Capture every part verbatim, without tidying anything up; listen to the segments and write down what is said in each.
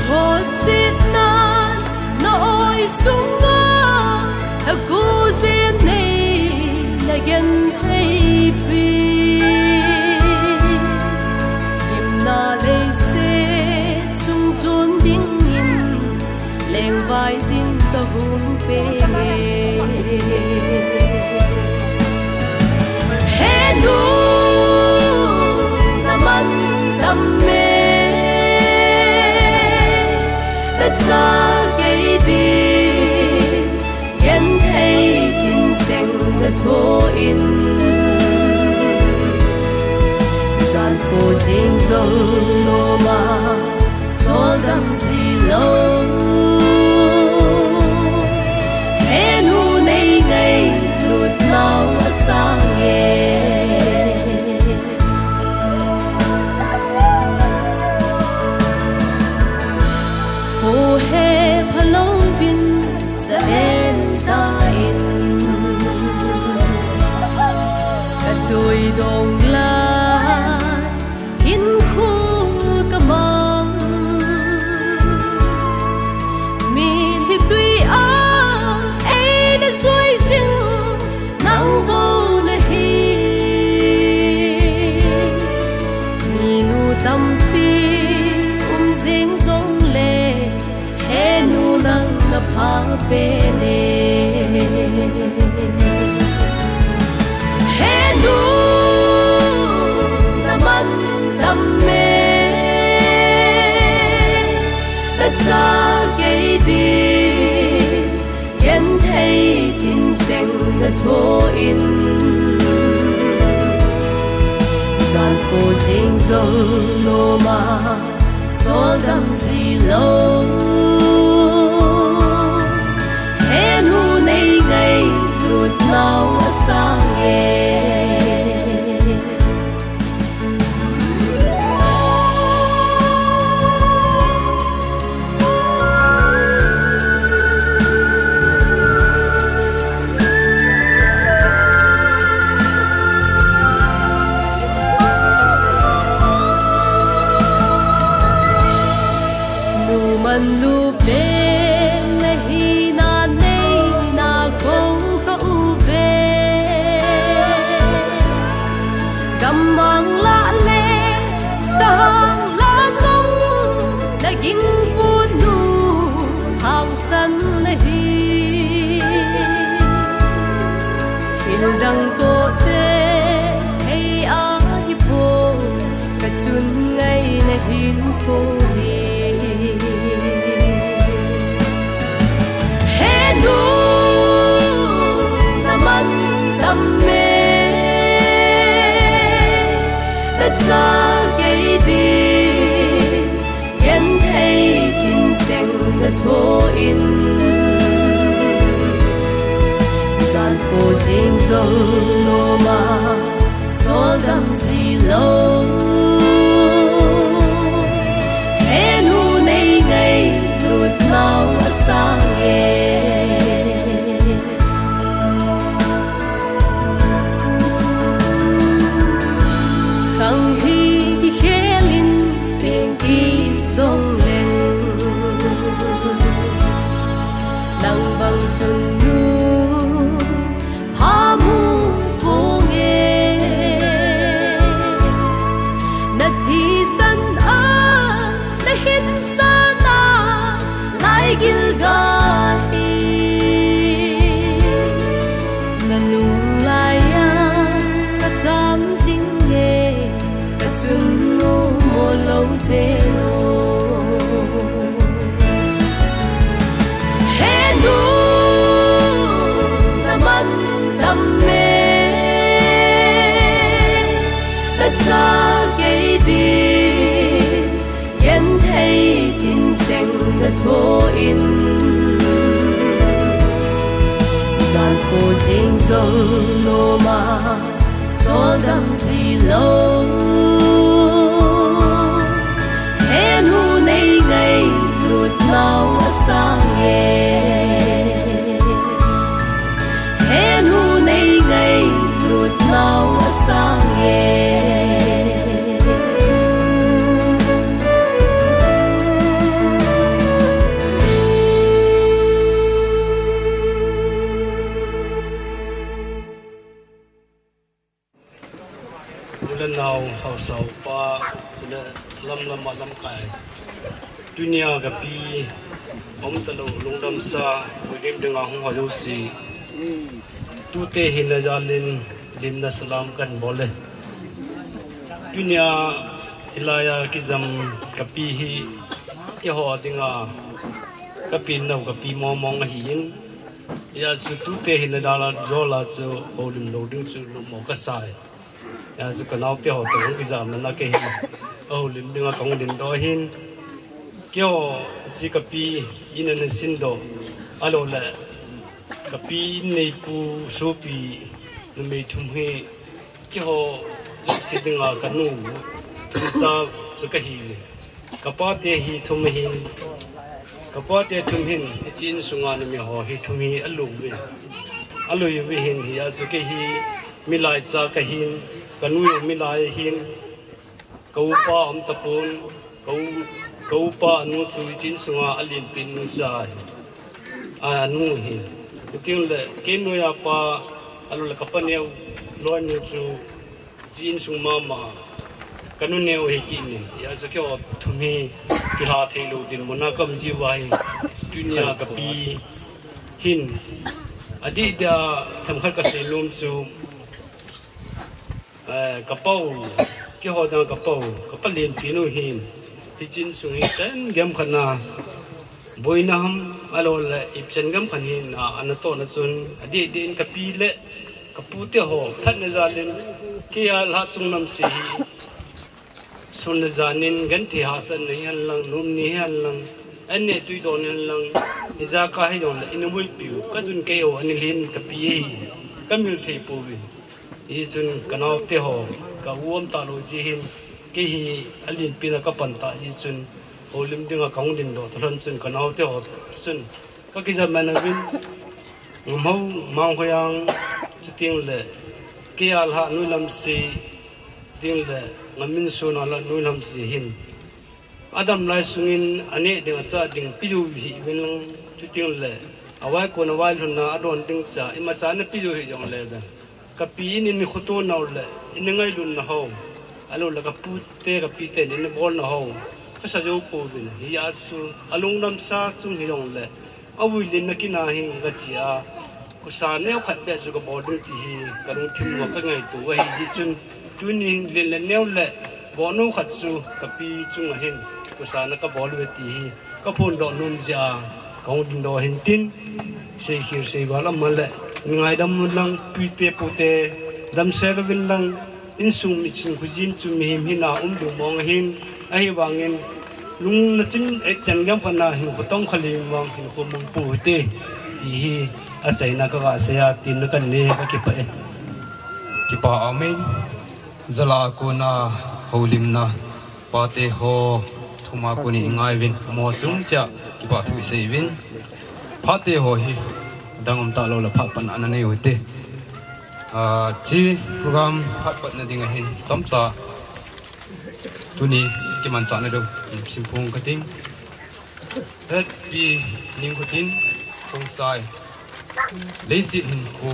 Hotchetna na oi sunga, na kuzen nei na genthei pi. Gimna leiset chung chun dingin, lengvai jin ka hung pe nge. He nu, na man tam me, na cha kei din, genthei tin cheng na tho in. Jan kho jing jong noma, chol dam ji lou. He nu nei ngailut nau asang e. Kho he phalou vin, zalen ta in. Ka tui dong lai, hinkho ka mang. Mitlhi tui a eina jui jing, nang bou nahi. Minu tampi um jing jongle, he nu nang na pha pen e. He nu, na man tam me, na cha kei din, genthei tin cheng na tho in. Jan kho jing jong noma, chol dam ji lou. He nu nei ngailut nau asang e. Nu man lu pen na hina nei na ko ka uve. Gammang lah le sahang lah jong, na gingput nu hangsan nahi. Thil dang toh te hei ahipoi, ka chun ngai nahin ko hi. He nu, na man tam me, na cha kei din, genthei tin cheng na tho in. Jan kho jing jong noma, chol dam ji lou. He nu nei ngailut nau asang e. Khang hi kikhel in peng kit jongleng, nang bang chun nu phamu ponge. Na thisan a, na hinsan a, lai gilgal hi. Na lunglai a ka cham jing e, ka chun nommo lou jeng o. He nu, na man tam me, na cha kei din, genthei tin cheng na tho in. Jan kho jing jong noma, chol dam ji lou. He nu nei ngailut nau asang e. He nu nei ngailut nau asang e. Lenau, haosa upa, chule lamlam a lamkai. Tunia kapi, umtalou, lungdamsa, Holim dinga hung ho jouse. Tute hina jalin, limna salam kahin bol e. Tunia hilaiya kijam kapi hi, keiho dinga, kapi nau kapi mongmong ahin. Hijeh chun tute hina jal a chu Holim lou ding chu numo kasai. Hijeh chun kanaote ho toh hung kijam na kei hin, Holim dinga kahung dingdoh ahin. Keiho, hiche kapi in ana sindoh, ahilou le, kapi in neipu sopi numei thum hi, keiho jouse dinga kanu thumcha chu kahi. Kapate hi thum ahin, kapate thum hin, hiche insunga numei ho hi thum hi alui uve. Alui uve hin, hijeh chun kei hi milai cha kahin, kanu jong milai ahin, ka upa aum tapon, ka u, ka upa anu chu hiche insunga alenpen nucha ahi. A, anu ahi. Chutengle, kei noiya pa, ahilou le kapaneo loinu chu, hiche insung mama, kanu neo ahi kit in. Hijeh chun keiho thum hi kilha theilou dinmuna kaum jiuva hi, tunia kapi hin, adih dia themkhat kasei nom chu, eh, kapau, keiho dinga kapau, kapa lenpenu hin, hiche insung hi chan gam khat na, boina ham, ahilou le ipchen gam khat hin, a, anatohna chun, adih dih in kapi le kapute ho phatna jalin, keija lhah chungnamse hi, sun le jan in genthei hahsatna hihen lang, nom ni hihen lang, an neh tui don hihen lang, ijakai hijongle ina boipiu, kachun keiho ana lhin kapi ahi, kamil thei pouve. Hichun kanaote ho, ka u umtalou jeh hin, kei hi alenpena kapan tah jeh chun, Holim dinga kahung dingdoh talhon chun kanaote ho chun, kakijam man uvin, Ngamhou, Manghoiang, chutengle, keija lhah Nuilamse, chutengle, Ngaminson a lhah Nuilamse hin, adam lai sungin aneh ding achah ding pejou hih uvin lang, chutengle, avaikon availhunna adon ding cha imacha ana pejou hih jongle, kapi in eina khoto nau le eina ngailutna ho, ahilou le kapute kapite in eina bolna ho, kasa jou pouvin, hijeh chun alungdamsa chung hijongle, avui lenna kin a hi kache a, khosa neo khat beh chu kabol ding ti hi kalungthim uva kangaito u ahi jeh chun, tuni hin len le neo le bohnou khat chu kapi chunga hin khosana kabol uve ti hi kaphondoh nom jeh a kahung dingdoh ahin tin, seikhel seival aum le, ngaidam uvin lang, pute pute, damsel uvin lang, insung miching khojin chu mihem hina um ding mong ahin, ahivangin, lungna chim, eh, chan gam khat na hinkho tong kha leng vang hinkho mang pou hite, ti hi achaina kaga sei a, tin na kanei, kakipah e. Kipa aume, jal a kona houlimna, pate ho thum a kon in ingaiyuvin, amaho chung cheh a kipa thu isei uvin. Pate ho hi dang um talou le phat patna ana nei u hite. Ah, hiche program phat patna ding ahin chomcha tuni kimanchahna diu simphong kating. Hetpi Ningkhotin Khongsai, Leiset Hinkho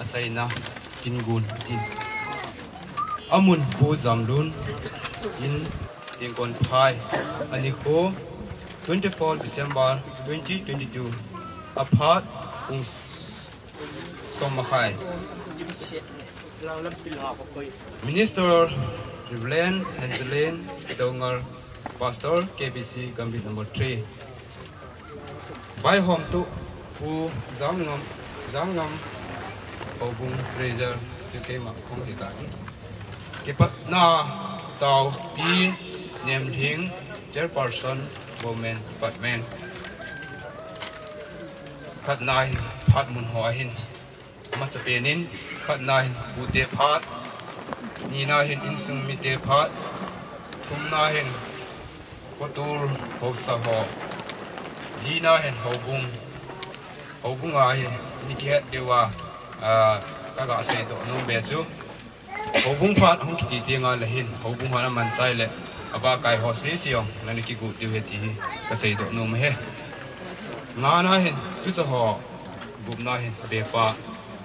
achaina Kingun tin. Amun Pu Jamlun in Tengkonphai, anikho twenty-four December twenty twenty-two, aphat pung som makhai. Minister Reverend Angeline Doungel, Pastor K B C Gambih number three. Vaihomtuh Pu Jamngam, Jamngam Houbung Treasurer chu keima khong hi kahi. Kipatna tao Pi Nemlhing, Chairperson Women Department. Khatna hin phat mun ho ahin. Amasapen in, khatna hin pute phat, nina hin insung mite phat, thumna hin khotul haosa ho, lina hin houbung, houbung a hin ana kihet diu a, ah, kaga seidoh nom be chu. Houbung phat hung kiti teng le hin, houbung phat aman chai le, abahkai ho sese jong, nana kigot diu ahi ti hi, kaseidoh nom ahi. Ngana hin, tucha ho, gupna hin, bepa,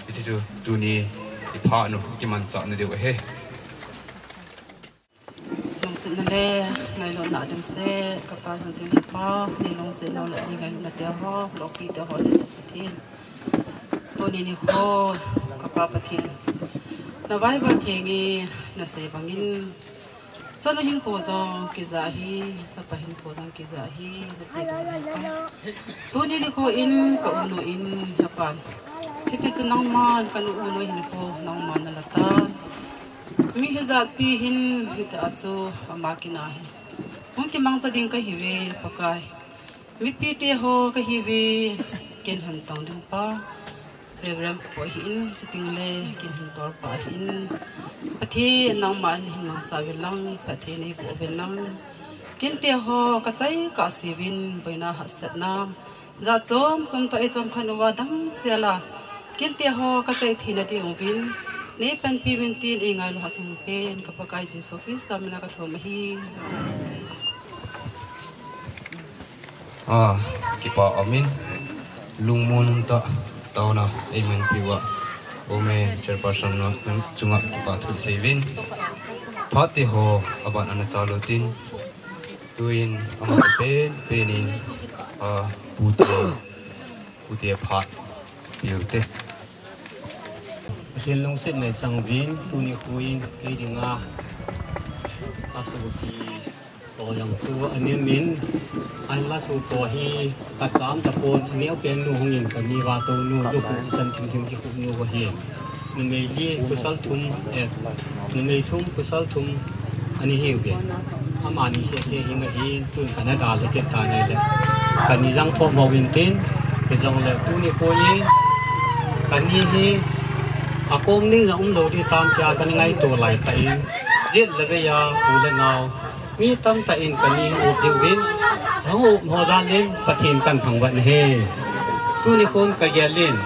hiche chu tuni, iphat u, ikimanchah na diu ahi. Nale, ngailutna dimset, kapa Lhunjing le Pa, neilungset nau le neingailutna teho, lopi teho le Pathen. Tuni nikho, kapa Pathen. Na Bible theng in, nasei bangin. Chanu hinkho jong kija ahi, chapa hinkho jong kija ahi, nati bang ahi. Tuni nikho in, ka unu in, apan. Hiti chu nangman, kanu unu hinkho, nangman nala tan. Mi hijat pi hin, hiti a chu, ama kina hi. Hung kimangcha ding kahiuve, Pakai. Mipi teho kahiuve, ken hung tong ding pa. Reverend Pakai hin, siting le, ken hung tol pa hin. Pathen nangman hin mangcha uvin lang, Pathen neiboh uvin lang. Ken teho, kachai kasei uvin, boina hahsatna. Jat chom chom toh eichom khen uva damsel a. Ken teho, kachai theina diuvin. Neipanpi uvin tin, eingailu hachung pen, ka Pakai Jesu Christa mina kathum ahi. Ah, kipa umin, lungmon umtah, taona, eimanpi uva. Amen. Chairperson na, chunga kipa thu seiyuvin. Phat teho, aban ana chalu tin. Tuin, amasapen, penin, ah, pute, pute phat, piute. Pathen lungsetna chang uvin, tuni khuin, kei dinga, asopi, to jong chu, anemin, an lasu to hi, kacham tapon, aneo pen nu hungin, kani vato nu, lukhu san thim thim kikhu nu ahi. Numei li pasal thum, eh, numei thum pasal thum ana hiuve. Amani sese hi nga hin tun kana dalha kit tan ahile. Kani jong thopmo uvin tin, hijongle tuni khuin, kani hi, akom ni jong umlou ding tam tia kana ngaito lai tah in, jet le vei a, u le nao, mi tamtah in kani hung up diuvin, hung up ho jal in Pathen kathangvah in ahi. Tuni khun kagel in.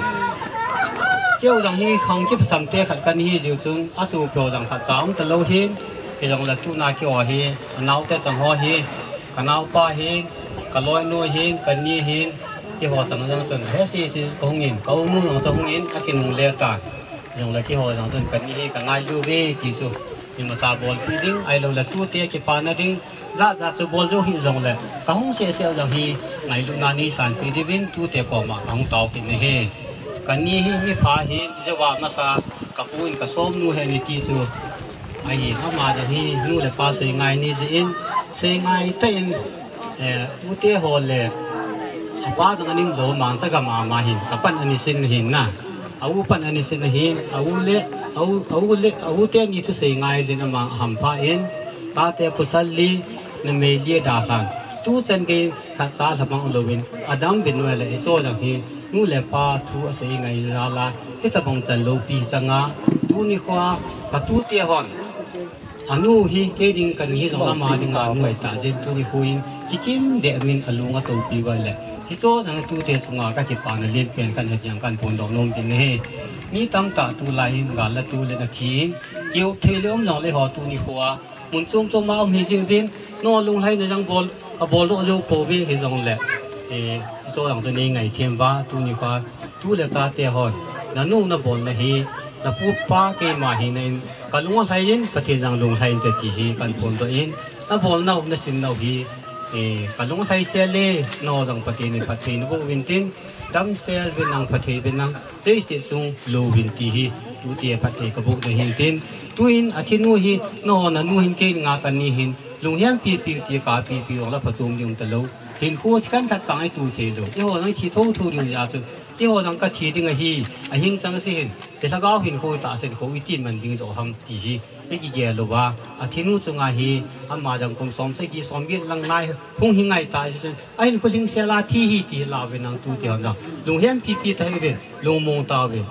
Keu jong hi khang kipasam te khat kani hi jiu chun, asopi ho jong khatcha um talou hin, hijongle tuna keiho hi, anaote chang ho hi, kanaopa hin, kaloinu hin, kani hin, keiho chang jong chun, he sese kahung in, ka u nu jong chu hung in, akinungle tan. Jongle keiho jong chun kani hi kangailu uve ti chu. Imacha bolpi ding, ahiloule tute kipana ding, jat jat chu bol jou hih jongle, kahung sese u jong hi, ngailutna neisanpi diuvin, tute koma kahung tao kit in ahi. Kani hi mipha hin, jouva masa, kapu in kasomnu ahi ti chu. Ahi, ama jong hi, nu le pa seingai ni jeh in, seingai tah in, eh, ute ho le, apa jong aneilou, mangcha gam a ama hin, kapan anisin ahin na. A u pan anisin ahin, a u le, a u, a u le, a u teni thusei ngai jeh in ama ahampha in, chate pasal li, numei li adalhan. Tuchan gei khatcha lhamang louvin, adam uvin uva le, hiche jong hi, nu le pa thu asei ngai jal a, hitobang chan loupi chang a, tuni khoa, katute hon. Anu hi, kei ding kani hi jong ama dinga nuai tah jeh in tuni khuin, kikim deh min alung atopi uva le. Hiche jong tute chunga kakipana lenpen kahe jeh in kaphondoh nom kit in ahi. Mi tamtah tulai hin gal le tol in athi in, kiu thei le um jongle ho tuni khoa, mun chom chom a um hi jeh uvin, nalunglhaina jong bol, kaboldoh jou pouve hijongle. Eh, hiche jong chu neingaithem uva, tuni khoa, tu le chate hon, nanu nabolna hi, napu pa keima hina in, kalung alhai in, Pathen jong lunglhai inte ti hi, kaphondoh in, nabolnau, nasinnau hi, eh, kalung alhai sel e, nangho jong Pathen in phatthei naboh uvin tin, damsel uvin nang phatthei uvin nang, leiset chung lou uvin ti hi, tute phatthei kaboh na hin tin, tuin athinu hi, nangho nanu hin kei dinga kani hin, lunghempi piu ti kapipiu jongle phachom ding um talou. Hinkho chikhat khat chang a itu theilou. Eiho jong ithi thotho diu jeh a chu. Eiho jong kathi ding ahi, ahing chang se hin. Kei lhagao hinkho tahsa hinkho iti man ding jo ham ti hi. Ikigel louva. Athinu chunga hi, ama jong kum som sagi som get lang nai hung hi ngai tah jeh chun. Ahinkho lhingsel a thi hi ti la uvin nang tute hon jong. Lunghempi pi tauvin, lungmong tauvin.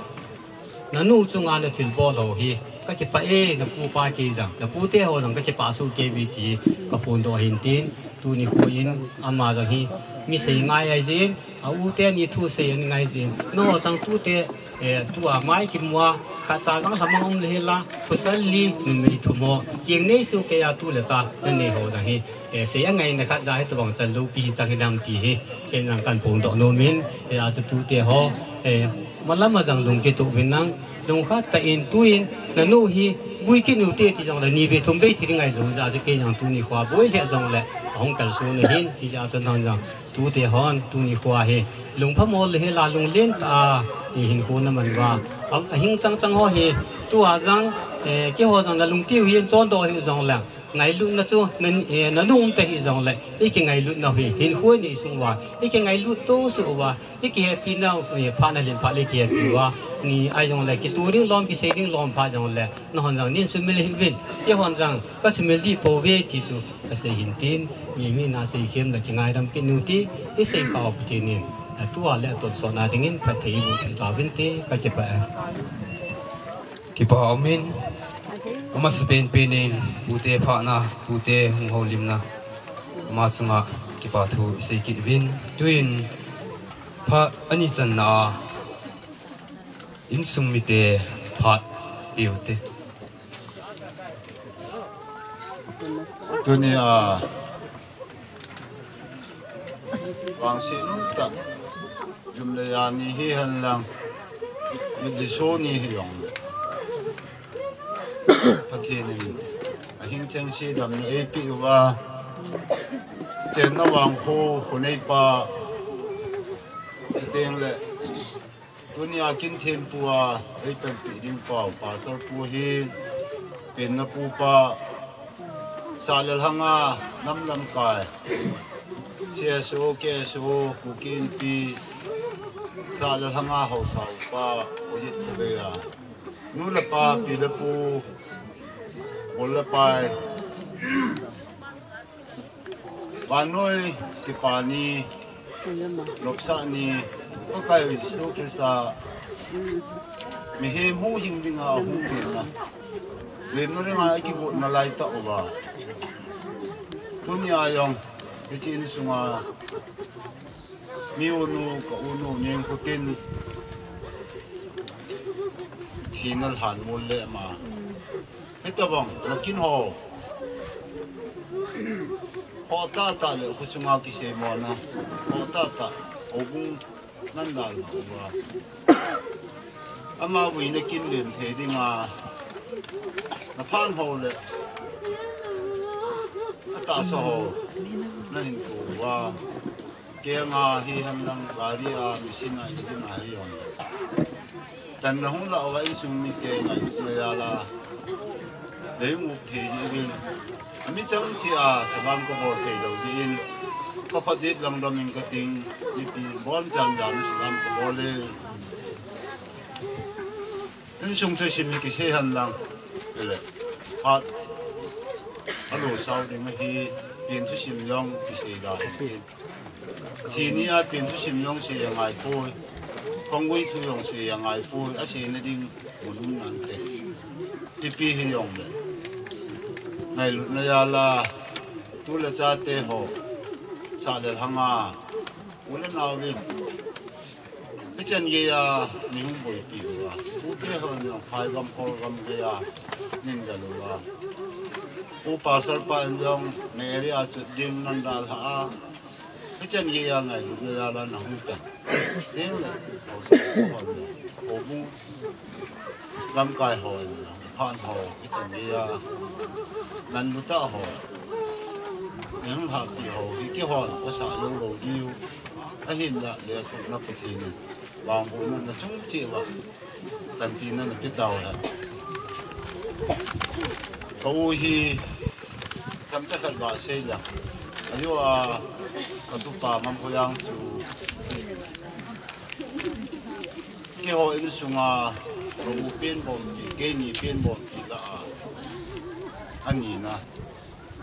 Nanu chunga nathilbol ho hi, kakipah e, napu pa kei jong, napute ho jong kakipah soh kei uve ti, kaphondoh ahin tin, tuni khuin, ama jong hi, mi seingai ahi jeh in, a u teni thusei angai jeh in, nangho jong tute, eh, tua mai kimu a, khatcha jong lhamang um le hila, pasal li, numei thum ho, keng nei soh kei a tu le cha, nanei ho jong hi, eh, sei angaina khat jeh a hitobang chan loupi hi chang hinam ti hi, ken jong kaphondoh nom in, eh, achu tute ho, eh, malam a jong lung kitoh uvin nang, lungkhat tah in tuin, nanu hi, Bui kit nu te ti jong le ni ve thum ve thi ding ngai lou jeh a chu kei jong tuni khoa boi le jong le ahung kalson ahin, hijeh a chu nang jong tute hon tuni khoa hi lungphamo le hi la lunglen tah a hinkho na man uva, a, ahing chang chang ho hi tua jong, eh, keiho jong na lungtiu hin chondoh hi jong le ngailutna chu na, eh, na lungte hi jong le i kingailut nau hi hinkho nei sung uva i kingailut to su uva i kihepi nau, eh, phat na len phat le kihepi uva ni ai jong le kitu ding lom kisei ding lom phat jong le nahon jong nin sumil hih uvin, keihon jong ka sumil dih pouve ti chu ka sei hin tin, mi mi na sei khem le kingaidam kit nu ti i sei pau Pathen in atua le atonsot na dingin phatthei eiboh peh tauvin ti ka kipah e. Kipa umin, amasapen pen in, pute phatna, pute hung houlimna, ama chunga kipa thu i sei kit uvin, tuin phat ani channa a, insung mite phat pe u te. Tunia, vangset umtah, jumlei a ni hihen lang, mitlhi so ni hijong le, Pathen in ahing chengse damna eipeh uva, chenna vangkho, khoneipa, chuteng le, tunia kin thempu a eipanpi ding pau, Pastor pu hi, penna pupa, sah le lhanga nam lamkai, C S O, K S O, Kuki Inpi, sah le lhanga haosa upa, Ojit Khovei a, nu le pa, pi le pu, gol le pai, vannoi kipa ni, lopsah ni, Pakai Jesu Christa, mihem huhhing dinga ahung tina, lemna dinga akigotna laitah uva, tunia jong hiche insunga mi unu, ka unu, Nengkhu tin, thina lhan mol le ama. Hitobang, nakin ho. Ho tahtah le khosunga kiseimona. Ho tahtah, houbung nandal ma uva, ama vui nakin len thei dinga, naphan ho le atahsa ho nahin kou uva, kenga hihen lang gari a, machine a, engine a hijong le, tanna hung lah uva insung mite ngailutna jal a, lei hung up thei jeh uvin, ami chang cheh a salam kabol thei lou jeh in, kakhut jet lang dom in kating, mipi bonchan jal a salam kabol e. Insung thusim hi kisei hen lang, ile, phat alo sao ding ahi, pen thusim jong kisei da ahi. Thi ni a pen thusim jong sei angaipoi, khonggui thu jong sei angaipoi, aseina ding mun um nante. Ipi hijong le, ngailutna jal a, tu le chate ho, sah le lhanga, u le naovin, hichan geiya nei hung boipi uva, pute hon jong phaigam kholgam geiya nei dalha uva, u Pastor pa in jong na area chot ding nan dalha a, hichan geiya ngailutna jal a nahung tan, tengle, haosa hon, houbung lamkai ho, phat ho, hichan geiya, nanlutah ho, nei hung lhahpi ho hi keihon kasah lou lou diu, ahinla lekhuhna Pathen in vangbohna nachung cheh uva, panpina napeh tauhen. Ka u hi themcha khat gasei leng, ajo a, katupa Mamkhoijang chu, keiho insunga ka u penbompi, keini penbompi lah a, anina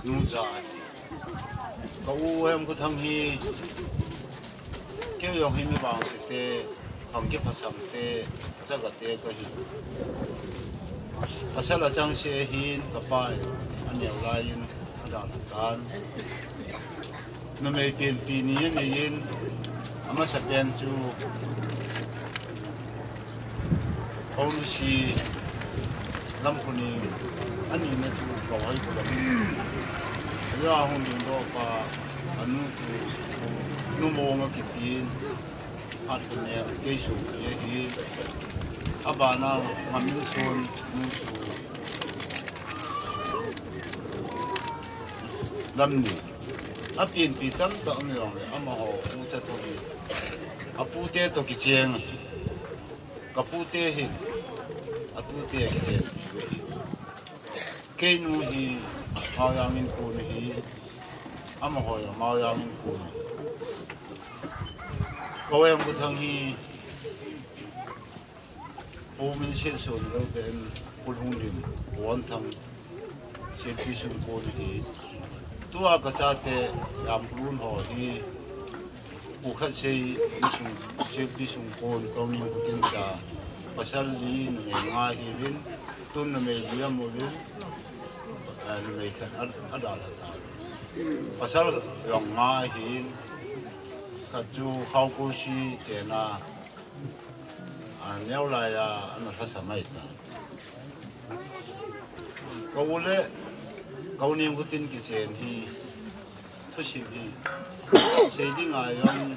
nucha ahi. Ka u Hemkhothang hi, kei jong hi mi vangse te, khang kiphasam te, chagate kahi. Pasal achangse ahin, kapa in aneo lai in adalha tan. Numei penpi ni anei in, amasapen chu Hounasi Lamkhuning, anina chu Kouhoipu lam. Aja hung dingdoh pa, anu chu Numong akitin, Hatkhoneng, kei sopi ahi. Abana Ngaminson nu chu Lam ni. Apenpi tamtah um jongle, amaho ucha toh hi, apute toh kicheng. Kapute hin, atute kicheng. Keinu hi Maojang in kon ahi, amaho jong Maojang in kon. Ka u Hemkuthang hi Pu Minset Sonlou pen, Pu Lhunglim, Pu Wanthang, Selpi sung kon ahi. Tua kachate, Jamkhulun ho hi, Pu Khatsei, Selpi sung kon, Kauneng Khutin cha, pasal li, numei nga ahiuvin, tun numei li amu uvin, eh, numei khat a, adalha tai. Pasal jong nga ahin, khat chu Khaokosi chena, a, neolai a, ana lhasam ahitai. Ka u le Kauneng Khutin kichen hi, thusim hi, sei dinga jong,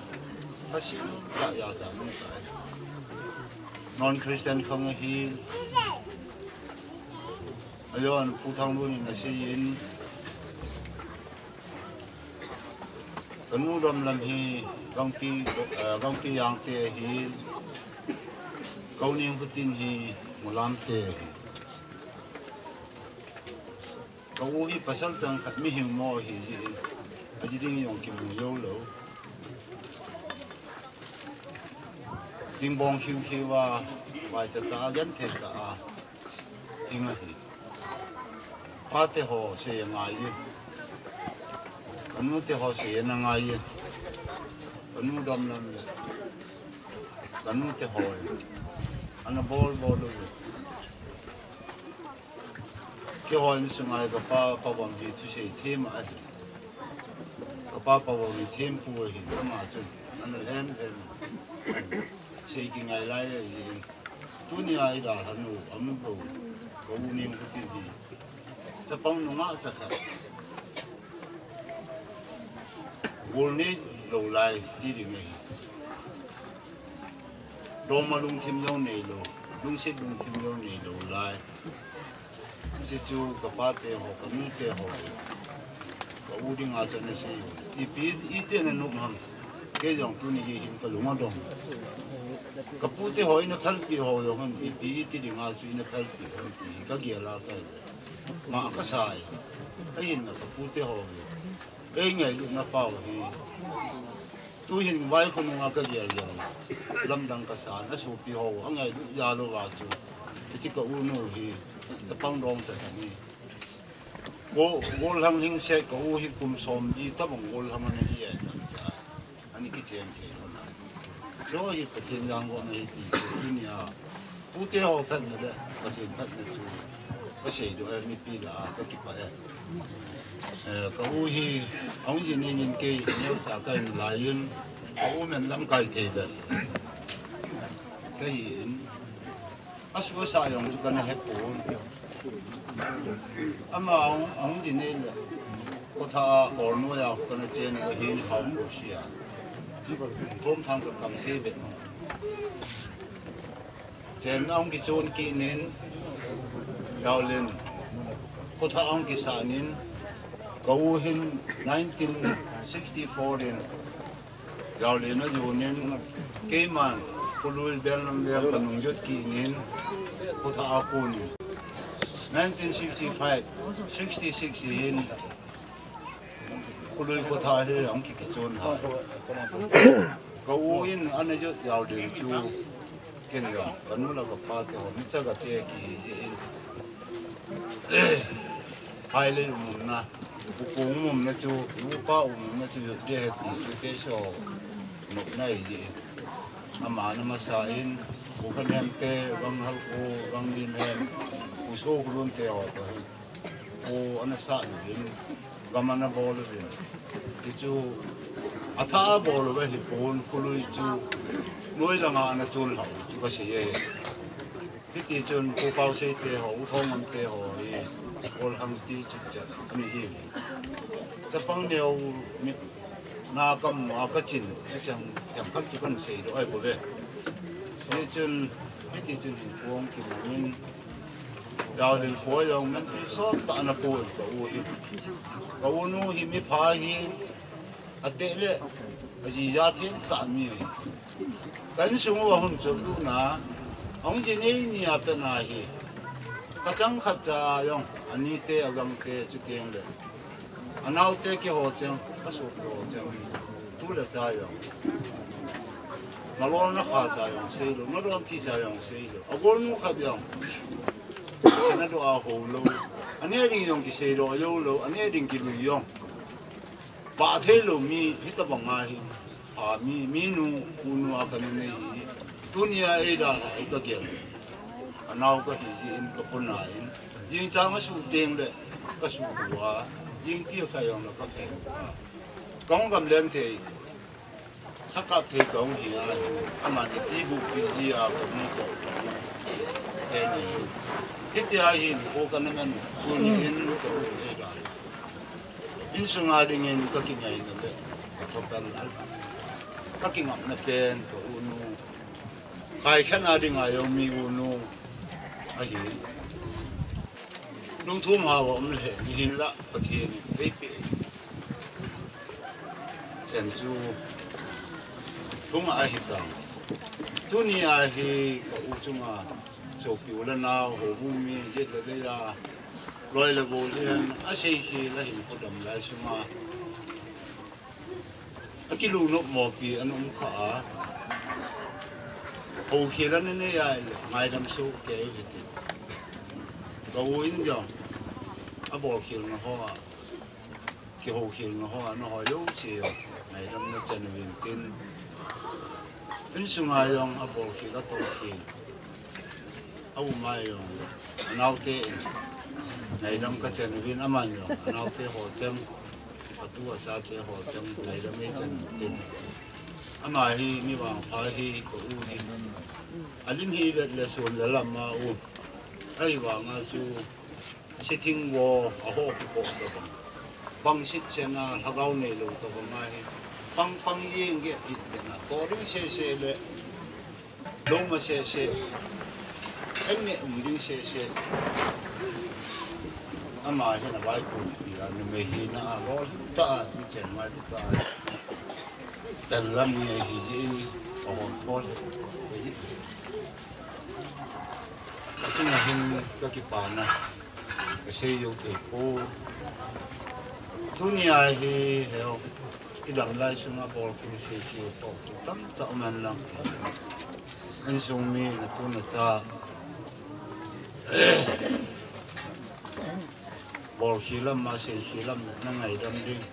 thusim, ka ja cha mong tai. Non-Christian khang ahin, ajon Pu Thanglun in asei in, kanu Domlam hi Gangpi, eh, Gangpijang te ahin, Kauneng Khutin hi Mulam te ahi. Ka u hi pasal chang khat mihing mo ahi jeh in, aji ding jong kimu joulou. Dingbong khiu khiu a, vaicha tah a, genthei tah a hing ahi. Pate ho sei angai e. Kanu te ho sei ana ngai e. Kanu Domlam le, kanu te ho ana bol bol u. Keiho insunga kapa Pavom hi thusei them ahi. Kapa Pavom hi thempu ahi, ama chun ana lhem lhem. Sei kingai lai ahi. Tunia idalhanu, amu bou, ka u Nengkhutin hi, chapang nungah chakhat. Gol neilou lai ti ding ahi. Dongma lungthim jong neilou, lungset lungthim jong neilou lai. Hiche chu kapate ho, kanute ho, ka u dinga chu ana sei u. Ipi, iti ana nop ham. Kei jong tuni hi hin kalung adong. Kapute ho ina phalpeh ho jong hin, ipi iti dinga chu ina phalpeh ham ti hi kagel a kai. Ma kasai. Ahinla kapute ho hi, eingailutna pau hi, tuhin vaikho nunga kagel jong, lamdang kasan, asopi ho angailut jal uva chu, hiche ka u nu hi chapang dong chakhat ahi. Go, golhang hingset, ka u hi kum somli tobang golhang ana hi e, tamcha. Ana kichen thei lhon ahi. Chu hi Pathen jangkona ahi ti chu tunia pute ho phatna le Pathen phatna chu kaseidoh e, mipi lah a kakipah e. Eh, ka u hi ahung jin in, kei neocha kahi nalai in, ka u min lamkai thei bep kahi in. Asu asa jong chu kana hepon. Ama ahung, ahung jin in le, kotha a ornoiya kana chen u ahin, Khaokosi a. Thomthang kakam thei bep. Chen ahung kichon kit in, Jaolin kotha ahung kisan in, ka u hin nineteen sixty-four in Jaolin ajon in, keiman Khului Benlam veng kanung jot kit in, kotha akon in. Nineteen sixty-five, sixty-six hin Khului kotha hi ahung kikichon hai. Ka u in ana jot Jaolin chu, ken jong kanu le kapate ho, micha kate kihi jeh in, phailei umumna, ukong umumna chu, upa umumna chu jot ding ahi ti chu teso nopna ahi jeh in, aman amasa in, Pu Khanhem te, Gang Halko, Gang Linhem, Pu Sokholun te ho toh hi, kho ana sat uvin, gam ana bol uvin. Hichu athah a bol u ahipon, Khului chu noi langa ana chonlhah u chu kasei e. Hitichun Pu Paosei te ho, U Thongngam te ho hi golhang ti chutchet ana hi. Chapang neo mit na kamu a kachin, chucheng themkhat chu kahin seidoh ahi bouve. Hichun, hitichun hinkho kimangin, Dau ding khoi jong man ti sot ta na pui ka u hi. Ka u nu hi mi pha hi, a te le, a ji ja thim ta mi hi. Kan sung u a hun chol du na, hung ji nei ni a pe na hi. Ka chang khat cha jong, a ni te a gang te chu tieng le. A nau te ki ho chang, ka su ki ho chang. Tu le cha jong. Na lol na kha cha jong sei lo, na lol ti cha jong sei lo. A gol nu khat jong. Sana do a ho lo. A ne ding jong ki sei lo, a yo lo, a ne ding ki lu jong. Ba thei lo mi, hi ta bang a hi. A mi, mi nu, u nu a ka nu nei hi. Tuni a ei da la, ei ka gel. A nau ka hi ji in ka pun a in. Jing chang a su teng le, ka su ua. Jing ti kha jong la ka khe. Ka hung gam len thei. Sakap thei ka hung hi a, ama ni ti bu pi ji a ka mu to ka mu. Te ni. Hiti a hin ko ka na man tu ni hin ka u ni da. Insung a ding in ka kingai na le. Ka pa na. Ka kingam na pen ka u nu. Kai khen a ding a yo mi u nu. A hi. Lungthum hao a um le, ni hin la, Pathen in ei pe. Chen chu, thung a hi ta. Tuni a hi, ka u chunga, sopi u le nau, ho bu mi, jet le le ya, loi le gol hian, a sei khi la hin ko dam lai sunga. A ki lu nop mo pi an um kha a. Ho khi la ne ne ya, ngai dam su ke u hi ti. Ka u in jong, a bol khil na ho a. Ki ho khil na ho, na ho yo si yo. Ngai dam na chen win tin. Insung a jong a bol khil a to khil. A u mai jong. A nau te in. Ngai dam ka chen win a man jong. A nau te ho chen. A tu a cha te ho chen. Ngai dam ei chen tin. Ama hi mi vang pha hi ka u hi. A lim hi vet le sun le lam ma u. Ai vang a chu. Sitting wo, a ho ki ko to bang. Bang sit sena, lhagao nei lo to bang a hi. Pang pang yeng ge pi de na. To ding se se le. Lo ma se se. En ne um ding se se. Ama hi na vai ko pi a, ni me hi na a lo ta a, ni chen mai ta a. Tan lam ni hi ji in, a ho ko le. Ka tung a hin ka kipana. Ka sei jou thei poi. Tuni a hi heo, i dam lai sunga bol khel sei khel toh, tamtah um hen lang. Insung mi na tu na cha. Bol khel lam ma sei khel lam na ngaidam ding.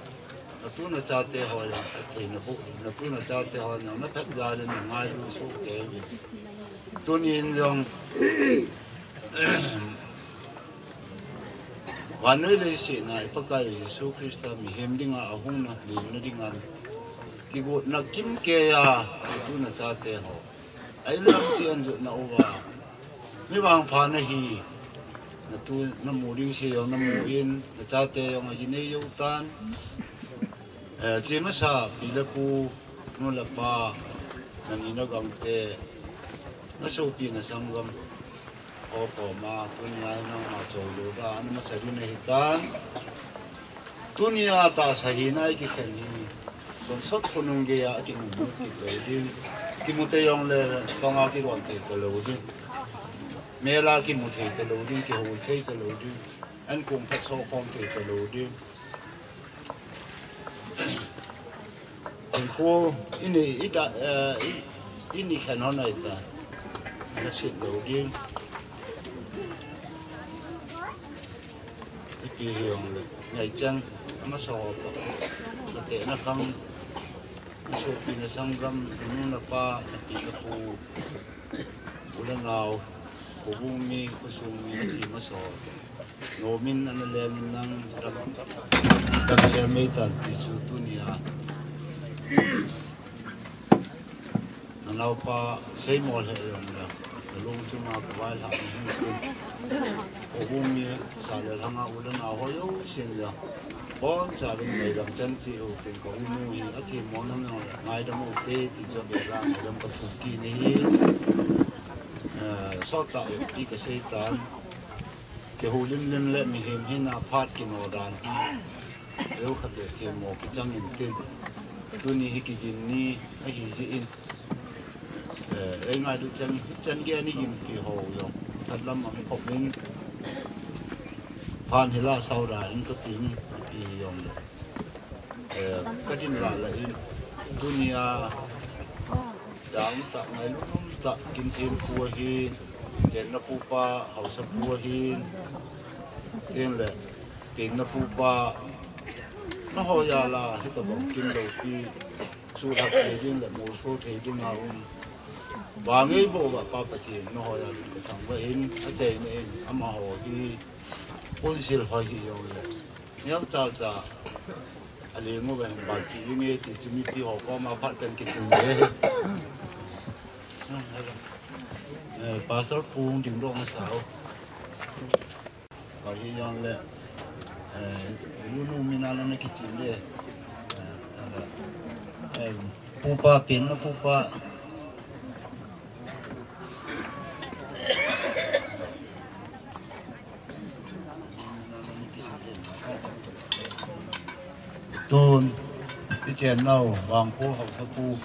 Na tu na chate ho jong, phattheina boh, na tu na chate ho jong, na phat jal in na ngailu soh kei uvin. Tuni in jong, vannoi leiset a i Pakai Jesu Christa mihem dinga ahung na, limna dinga, kigotna kimkei a, na tu na chate ho. A inlam cheh a na jotna uva. Mi vangpha na hi, na tu na mu ding se jong na mu in, na chate jong a ji nei jou tan. Eh, che masa, pi le pu, nu le pa, na ni na gangte, na sopi na sanggam, ho koma, tuni a nangma chol lou dan, na masa ding na hi tan. Tuni a tahsa hina i kikhen hi, tonsot khonung geiya kimu mu kit lou ding. Kimu thei jong le, panga kidon thei ta lou ding. Mel a kimu thei ta lou ding, kihou thei ta lou ding. An kong phat so khom thei ta lou ding. Hinkho, i nei, i da, eh, i, i ni khen hon ai ta. Na sit lou ding. Ipi hi jong le, ngai chang, amasa ho pa. Na te na khang, na sopi na sanggam, na nu na pa, na pi na pu, u le nao, khobung mi, khosung mi, na chi masa ho. Nomin ana lengin nang dam, dam sel mei tan ti chu tuni a. Na naopa seimo lheh jong le, na lung chunga ka vailhah na hung kun. Ka um mi sa le lhanga u le nao ho jousen le, boncha vin ngaidam chan cheh u tin ka u nu hi, a themmo nam jong le ngaidam u te ti chu a vela ngaidam ka thum kit na hi. Eh, sot tah u ti ka sei tan. Kihoulim lim le mihem hina phat kino dan hi, leo khat le themmo kichang intin, tuni hi kigin ni ahi jeh in, eh, ei ngailut chan, chan gei a ni gim kihou jong khat lam a um khop in, phat hi la sau da in kating, ipi jong le. Eh, ka din la la in, tuni a, dang ta, ngailut um ta, kin thempu ahin, chenna pupa, haosapu ahin, tin le, penna pupa, na ho jal a, hitabang kin loupi, suhlhah thei ding le, molso thei ding a um. Bang ei bol uva Pa Pathen, na ho jal in ka thangvah in, achaina in, amaho hi, pusil hoi hi jong le. Neocha cha. Aleng uva hin balpi inge ti chu mipi ho koma phat kan kitung e. Eh, Pastor Pung Dingdong asao. Ka hi jong le, eh, nunu mina na kichim le. Eh, eh, pupa, penna pupa. Tun, i chennau, Vangphu haosapu.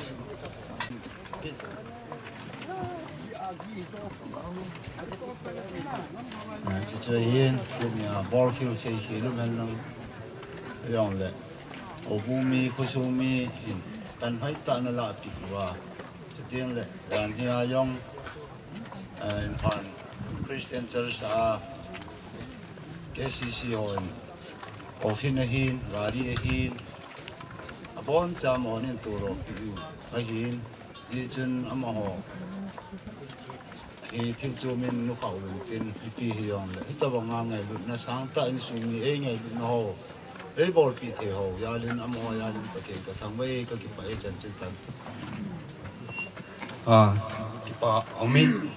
Ah, chuchu ahin, tuni a, ball khel sei khel um hen lang. Jong le, houbung mi, khosung mi, in, tan hoitah na lahpeh uva. Chuteng le, jan hi a jong, eh, Imphal Christian Church a, K C C hon, coffin ahin, gari ahin, aboncha mo nin turo piu ahin, hichun amaho hi thil chu min nukhah uvin tin, ipi hi jong le, hitabang a ngailutna sangtah insung mi ei ngailutna ho, ei bolpi thei ho jal in, amaho jal in Pathen ka thangvah e, ka kipah e, chan chun tan. Ah, kipa umin,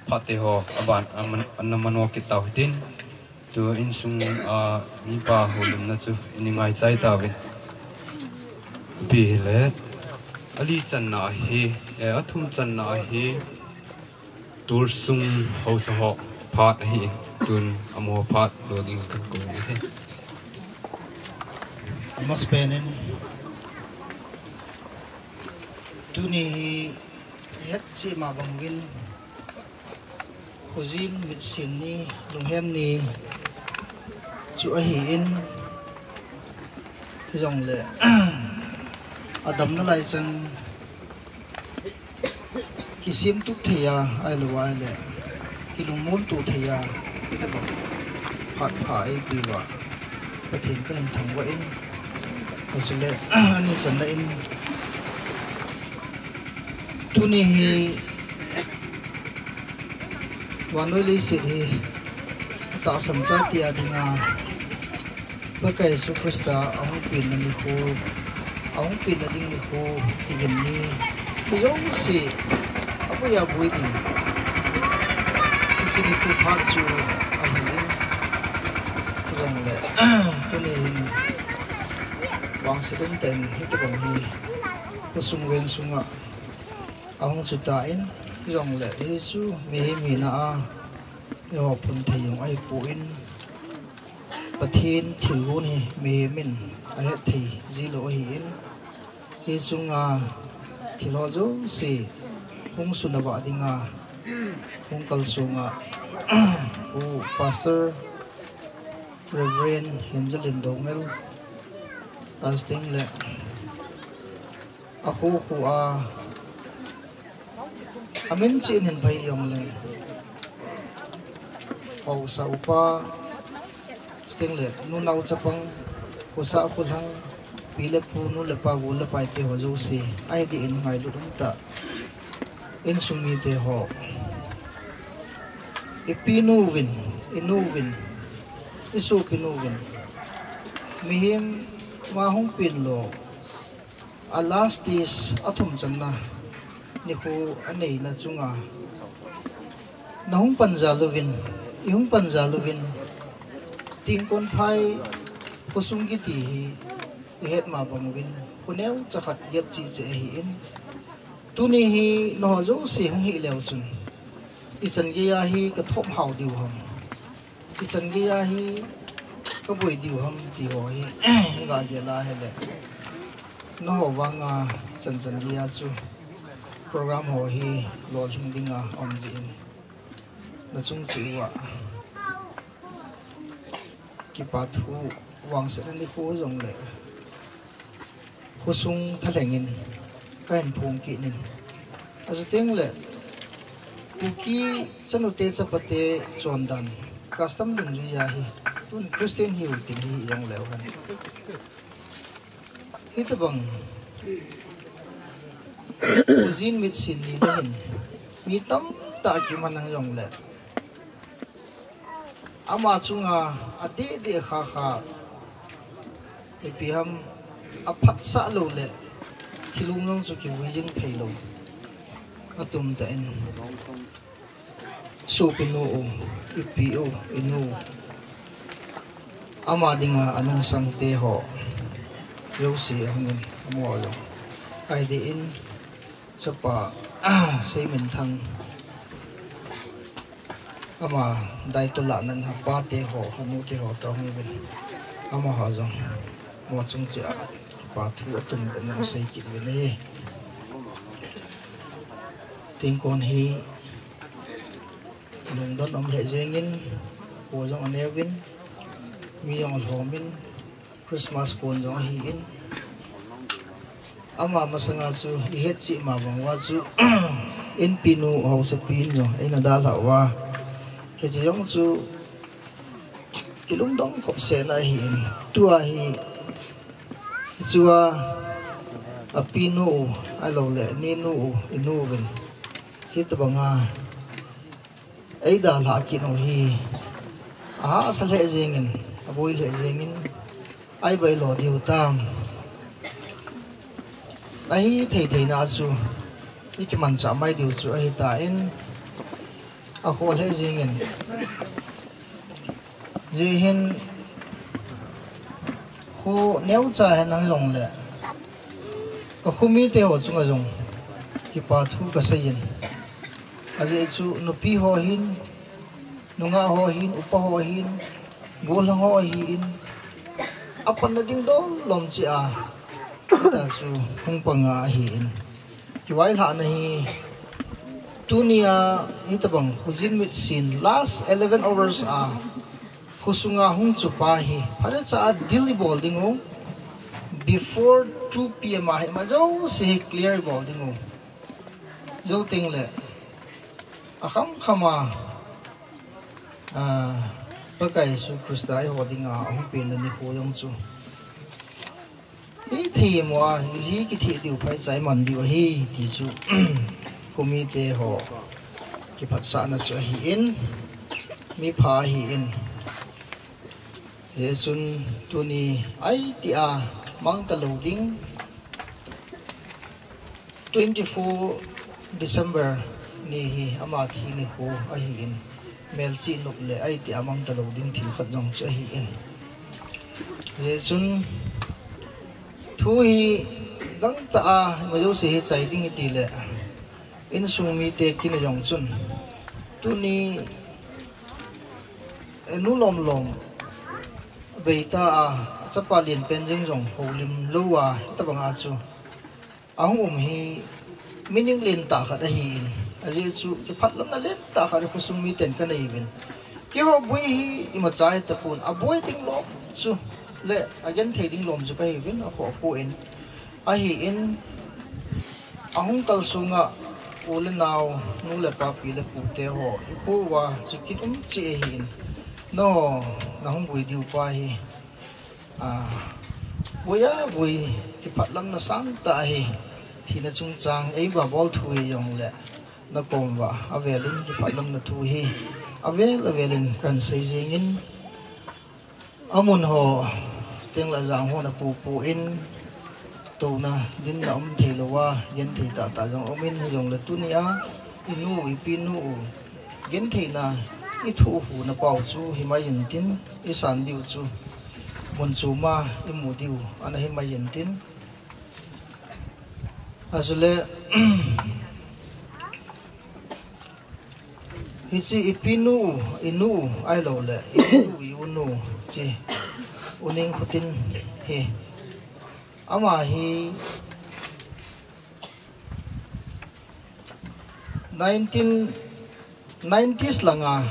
phat te ho, aban, aman, ana mano kit tau hitin. Tu insung a mipa houlimna chu ini ngaichai tauvin. Ipi hile, ali channa ahi, eh, athum channa ahi, Tursung haosa ho phat ahi, tun amaho phat lo ding kan kou ahi. Amasapen in, tuni hi hetchet ma bang uvin, Khojin mitsin ni, lunghem ni chu ahin, hijongle, adamna lai chan, kisemtup thei a, ahilou ahile, kilungmon to thei a, hitabang phat pha eipeuva, Pathen kahin thangvah in, ajeh le, ani channa in, tuni hi, vannoi leiset hi, atahsan chate a dinga, Pakai Jesu Christa ahung penna nikho, ahung penna ding nikho, kigin ni, mi jouse, aboi aboi ding, hiche nikho phat chu ahin, hijongle, tuni hin, vangset umtah in hitobang hi, khosung veng sunga, ahung chutan, hijongle, hichu mihem hina a, eiho phon thei jong ahipon, Pathen thilgon hi mihem in ahet thei jilou ahin, hichunga thil ho jouse hung sunavah dinga hung kalsonga, u Pastor Reverend Henzelin Doungel, chuteng le, akho kho a, amin cheh in hin phai jongleng, haosa upa, chuteng le, nunao chapang, khosah kholhang, pi le pu, nu le pa, gol le pai te ho jouse, ahi dih in ngailut umtah, insung mite ho, ipi nu uvin, inu uvin, isopi nu uvin, mihem ma hung pen lou, a last stage athum channa nikho aneina chunga, nahung pan jal uvin, ihung pan jal uvin, tingkon phai khosung kiti hi ihet ma bang uvin, kho neocha khat gel cheh cheh ahin, tuni hi nangho jouse hung hih leu chun, ichan geiya hi kathop hao diu ham? Ichan geiya hi kaboi diu ham ti ho hi, ga gel a hile. Naho vanga ichan chan geiya chu program ho hi lolhing dinga um jin. Nachung cheh uva kipa thu vangsetna nikho jongle khosung thalhengin kahin phong kit in. Achutengle Kuki chanute chapate chondan custom dungjuiya hi tun Christian hiu tin hi jongleu hen. Hitobang khojin mitsin ni le hin mi tamtah kiman a jongle ama chunga adeh deh kha kha, ipi ham, aphatsah lou le kilung jong chu kivui jing theilou atum tah in, sopinu u, ipi u, inu, ama dinga anungsangte ho jouse ahungin, amaho jong ahi deh in, chapa Seiminthang, ama daitulahnan apate ho, anute ho toh hungin, amaho jong mo chung cheh a kipa thu atum pen asei kit uvin ahi. Tin kon hi lungdon um lheh jengin, kho jong aneuvin, mi jong alhomin, Christmas kon jong ahin, ama masanga chu ihet cheh ma bang uva chu, inpinu haosapi in jong eina dalhah uva, hiche jong chu kilungdong khopsetna ahin, tua hi, hichea apinu u, ahiloule aninu u, inu uvin hitobanga eidalhah kit u hi, ahahsa lheh jengin, aboi lheh jengin, ahi bailo diu tam. Ahi thei theina chu ikimanchah mai diu chu ahitan, akho lheh jengin, hijeh hin kho neocha henlang jongle kakho mite ho chunga jong kipa thu kaseiyin. Ajeh chu nupi ho hin, nungah ho hin, upa ho hin, gollhang ho ahin, apanna ding dol lom cheh a, hita chu hung panga ahin, kivailhahna hi tunia hitobang khojin mitsin last eleven hours a khosunga hung chupa hi phatecha a deal ibol dingu, before two P M a hi ima jouse hi clear ibol dingu. Jou tengle akham khama, a, Pakai Jesu Christa eiho dinga ahung penna nikho jong chu ithei mo a, hi kitheh diu phaicha iman diu ahi ti chu khomite ho kiphatsahna chu ahin, mipha ahin. Hijeh chun tuni ahi tia mang talou ding, twenty-four December ni hi ama thi nikho ahin, melchih nop le ahi tia mang talou ding thil khat jong chu ahin. Hijeh chun thu hi gangtah a ima jouse hi chai ding itile, insung mite kin a jong chun tuni, eh, nu lomlom beita a, achapa lenpen jeng jong houlim louva hitobanga chu ahung um hi meaning lentah khat ahin, ajeh chu kiphatlamna lentah khat hi khosung miten kaneiuvin. Keiho boi hi imacha hitapon, aboi ding lom chu le agenthei ding lom chu kahiuvin, akhoh poi. Ahin, ahung kalsonga u le nao, nu le pa, pi le pute ho, ikho uva chu kin um cheh ahin, nangho nahung boi diu pa hi, a, boi a boi, kiphatlamna sangtah ahi. Thina chungchang eiva bol thu hijongle nakom uva avelin kiphatlamna thu hi avel avelin kahin sei jengin, amun ho, chuteng le ajang ho napupu in, touna dinna um theilouva genthei tahtah jong umin, hijongle tunia inu u, ipinu u gentheina ithoh u napao chu himai intin, isan diu chu mun choma imu diu ana himai intin. Achule Hiche ipi nu, inu, ahilou le, inu, iu nu, hiche, U Nengkhotin hi. Ama hi nineteen nineties langa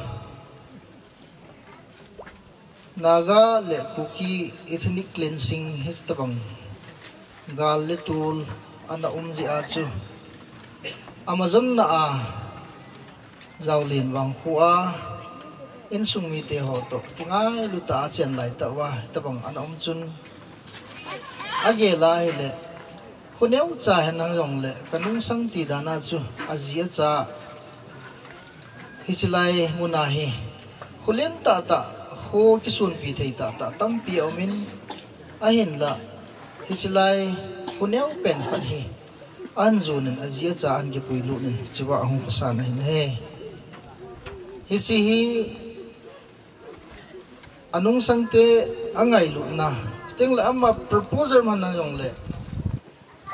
Naga le Kuki ethnic cleansing hitabang gal le tul ana um jeh a chu Amazon na a Jaolin vangkho a insung mite ho toh kingailu tah a chen lai tah uva hitabang ana um chun agel a hile, khoneocha henlang jongle kanungsang ti dan a chu aji acha hiche lai mun a hi kholen tahtah, kho kisunpi thei tahtah tampi aumin, ahinla hiche lai khoneo pen khat hi ahin jon in aji acha ahin kipui lut in hichea ahung khosan ahi. Hiche hi anungsangte angailutna, chuteng le ama proposal man na jongle,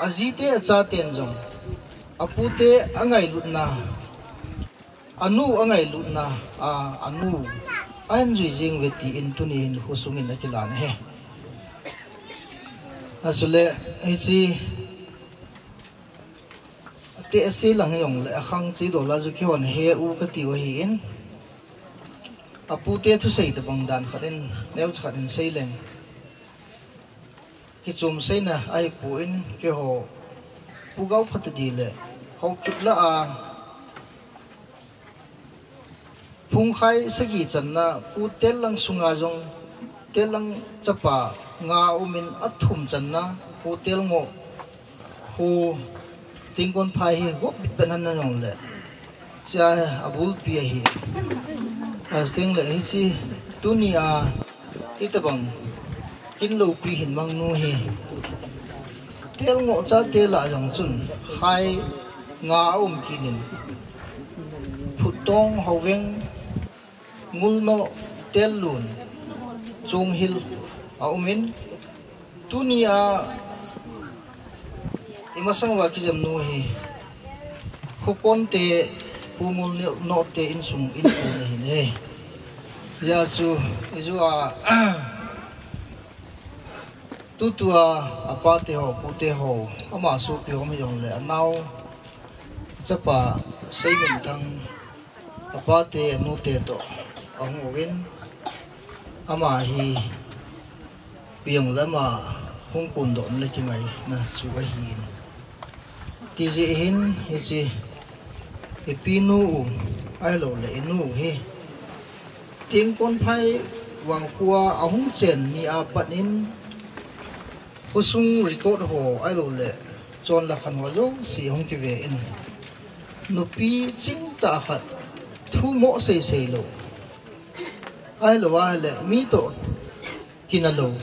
ajite achaten jong, apute angailutna, anu angailutna, a, anu ahin jui jeng uve tin tuni hin khosung in akilan ahi. Achule, hiche, ate ase lang jongle, akhang che dola chu kihon he u kati u ahin. Apute thusei tabang dan khat in, neocha khat in seileng. Kichom seina ahipon, keiho Pu Gaophatdi le Haokip lah a phungkhai sagi channa, Pu Tellang sunga jong, Tellang chapa nga umin athum channa, Pu Telngoh, Pu Tingkonphai hi gop bit pen ana jongle, chea abulpi ahi. Achuteng le hiche tunia hitabang kin loupi hin mangnu hi Telngoh chate lah jong chun khai nga aum kit in, Phuttong, Haoveng, Ngulnoh, Tellun, Chonghil aumin, tunia imasang uva kijamnu hi Khokonte, Pu Ngulnoh te insung inpon ahin. Hijeh chun ijua tutua apate ho, apute ho, ama sopi ho um jongle anao, achapa Seiminthang, apate anute toh ahung uvin, ama hi ipi jongle ama hung kondoh le kingaina chu ahin. Tijeh hin hiche ipinu u ahilou le inu hi Tingkonphai vangkho a ahung chen ni a pat in khosung record ho ahilou le chonlakhan ho jouse hung kive in, nupi chingtah khat, thu mo seisei lou, ahilou ahile mi toh kinah lou,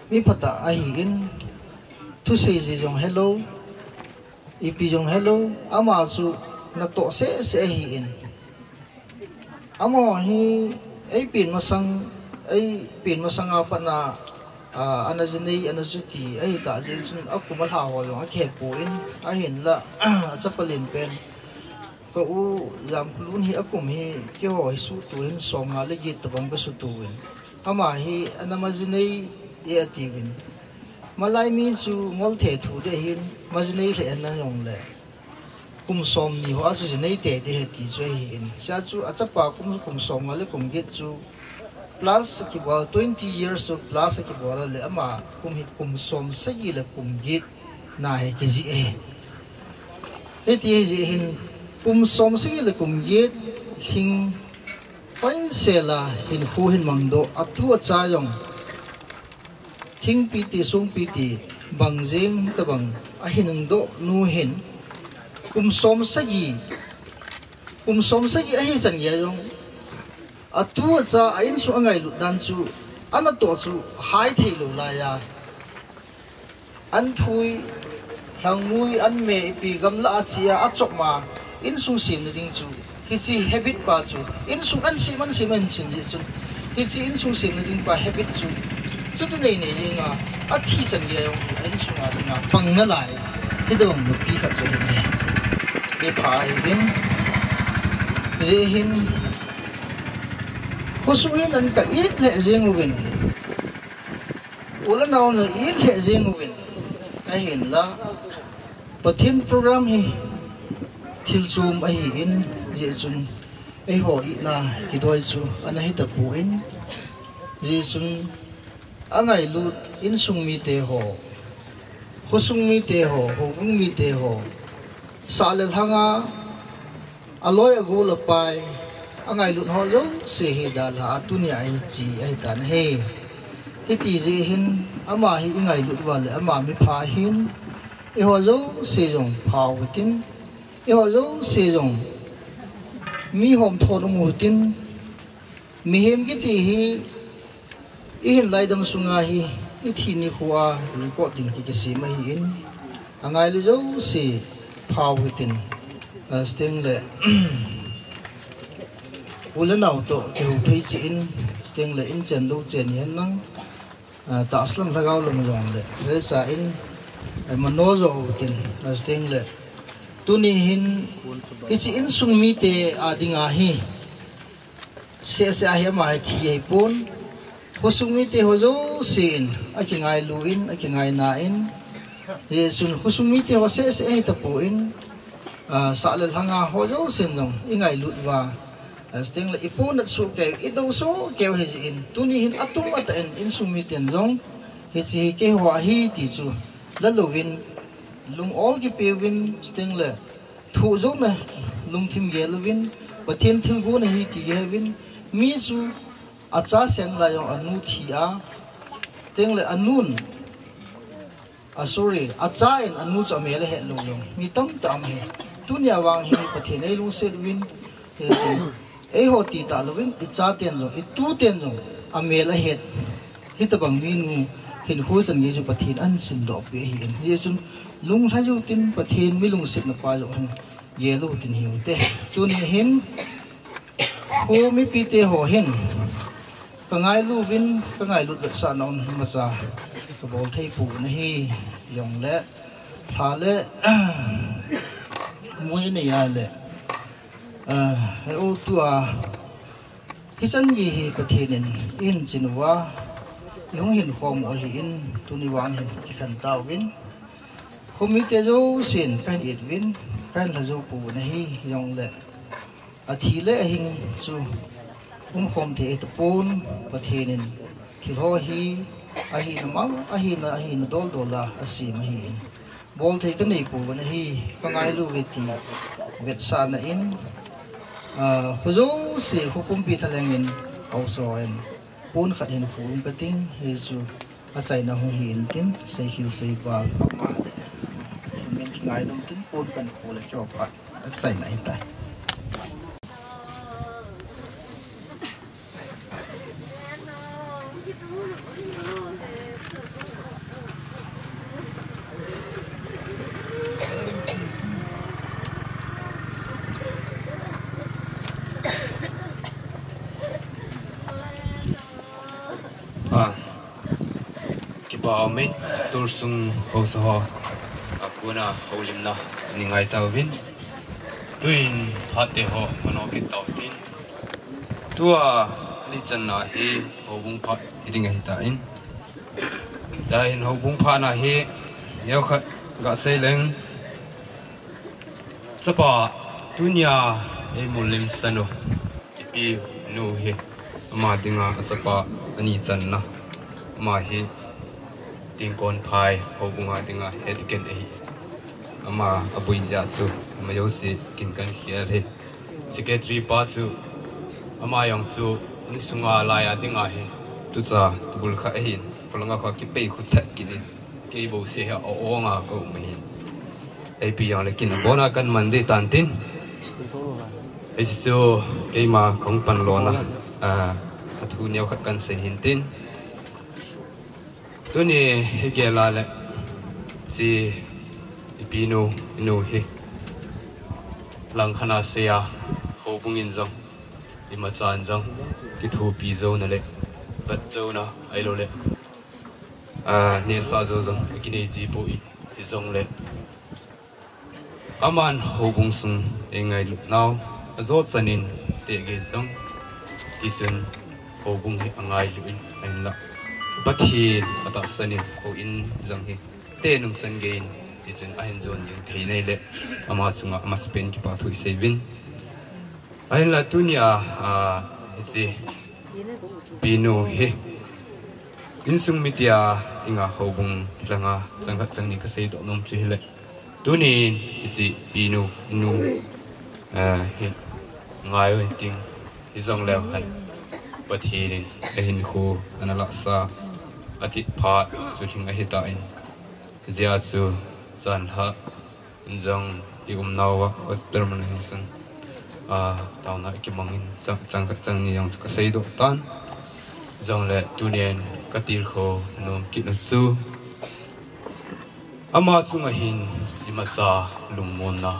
mi phatah ahin, thusei ji jong helou, ipi jong helou, ama chu natoh sehseh ahin. Amaho hi eipen masang, eipen masanga pat a, a, ana jinei, ana juti ahitah jeh chun akum alha ho jong akihepon, ahinla achapa lenpen ka u Jamkholun hi akum hi keiho hi suhtoh hin somnga le get tobang kasuhtoh uvin, ama hi ana majinei e atiuvin. Malai mi chu ngol thei thu deh hin, majinei lheh ana jongle kum somni hoa chu jinei tei ding ahi ti chu ahin. Chea chu achapa kum, kum somnga le kum get chu plus akibol, twenty years chu plus akibol a le ama kum hi kum somsagi le kum get na hi kijih ahi. Hiti ahijeh hin kum somsagi le kum get lhing hoisel a hinkho hin mangdoh, atu acha jong thingpi ti, songpi ti, bang jeng tobang ahin hungdoh nu hin kum somsagi, kum somsagi ahichan geiya jong atu acha a insung angailut dan chu, anatoh chu hai theilou laiya, anphui, lhangmui, anme ipi gamlah a chea achop ma, insung semna ding chu, hiche habit pa chu insung ansem, ansem, ansem jeh chun, hiche insung semna ding pa habit chu chuti nei nei jenga athi chan geiya jong hi a insunga dinga pang nalai hitobang nupi khat chu ahin. Mipha ahin, hijeh hin Khosung hin an ka it lheh jeng uvin, u le nao na it lheh jeng uvin, ahinla Pathen program hi thil chom ahin, hijeh chun eiho itna kidoi chu ana hi tapon, hijeh chun angailut insung mite ho, khosung mite ho, houbung mite ho, sah le lhanga aloi agol apai, angailut ho jouse hi dalha a tunia hiche ahitan ahi. Hiti jeh hin ama hi ingailut uva le ama mipha ahin, eiho jouse jong phau hitin, eiho jouse jong mi homthon um u hitin, mihem kiti hi ihin laidam sunga hi ithi nikho a record ding ki kisem ahin, angailu jouse phau hitin, ah, chuteng le u le nao toh kihou thei cheh in, chuteng le inchen louchen hihen lang, ah, tahsa lam lhagao lam jong le recha in, ah, mano jo hitin, ah, chuteng le tuni hin hiche insung mite a dinga hi sehseh a hi ama hi thi ahipon, khosung mite ho jousen akingailu in, akingaina in, hijeh chun khosung mite ho sehseh ahi tapon, ah, sah le lhanga ho jousen jong ingailut uva, ah, chuteng le iponat soh keu, idou soh keu ahijeh in, tuni hin atum atah in insung miten jong hiche hi keiho ahi ti chu la louvin, lung ol kipeuvin, chuteng le thoh jouna lungthim gel uvin, Pathen thilgon ahi ti gel uvin, mi chu acha seng lai jong anu thi a, chuteng le anun, ah, sorry, acha in anu chu amel ahet lou jong mi tamtah um ahi. Tunia vang hi Pathen eilungset uvin, hichu eiho ti talouvin, ichaten jong, ituten jong amel ahet hitobang minu hinkho chan gei chu Pathen ahin simdoh peh ahin, hijeh chun lunglhai utin, Pathen mi lungsetna pa joh hin gel utin hiute. Tuni hin kho mipite ho hin kangailu uvin, kangailut vetsahna um imacha kabol thei pouvin ahi, jongle lha le mui anei a le, ah, he u tua hichan gei hi Pathen in eihin chin uva, eihung hinkhom u ahin, tuni vang hin kikhen tauvin, khomite jousen kahin it uvin, kahin lha jou pouvin ahi, jongle athi le ahing chu umkhom thei ahitapon, Pathen in thil ho hi ahina ma, ahina, ahina doldol a asem ahin, bolthei kanei pouvin ahi, kangailu uve ti vetsahna in, ah, kho jouse, kho pumpi thalheng in, haosa in pon khat hin kho um kating, hichu achaina hung hi intin, seikhel seival ama le, min kingaidam tin, pon kan kho le keiho phat achaina ahitai. Ah, kipa umin, tulsung haosa ho akona houlimna nei ngai tauvin. Tuin phat te ho mano kit tautin. Tua ni channa hi houbung phat hiding ahitan, tua hin houbung phatna hi neokhat gasei leng. Chapa tunia eimu limsan u ipi nu hi, ama dinga achapa ani channa, ama hi Tingkonphai houbunga dinga head deacon ahi. Ama abui jeh chu ama jouse kin kan khel hi. Secretary pa chu ama jong chu insunga laiya dinga hi tucha bulkha ahin, polanga kho kipei khu that kinin, kei bouseh hi a-onga kaum ahin. Ipi jongle kin abona kan man ding tantin. Hichu keima kahung panlona, ah, athu neokhat kan sei hintin. Tuni hi gel a le, chi ipi nu, inu hi langkhat a sei a, houbung in jong, imachan jong kithopi jouna le, bat jouna ahiloule, ah, nehsah jou jong akinei ji poi, hijongle aman houbung sung eingailutnau ajo chanin tehgei jong, tichun houbung hi angailu in ahinla, Pathen atahsan in houin jong hi tenung san gei in, tichun ahin jon jing thei nei le, ama chunga amasapen kipathu isei uvin. Ahinla tunia, a, hiche pinu hi insung mitia dinga houbung langa chang khat chang ni kasei doh nom chu hile, tunin hiche pinu, inu, a, hi ngai u hitin, hijongleu hen Pathen in ahinkho analahsa, ati phat chu lhing ahitan, hijeh a chu chanlhah in jong i umnauva hospital mun a hung chun, a, taona kimangin chang, chang khat chang ni jong chu kasei doh tan. Jongle tunin katilkhou nom kit u chu, ama chunga hin imacha lungmonna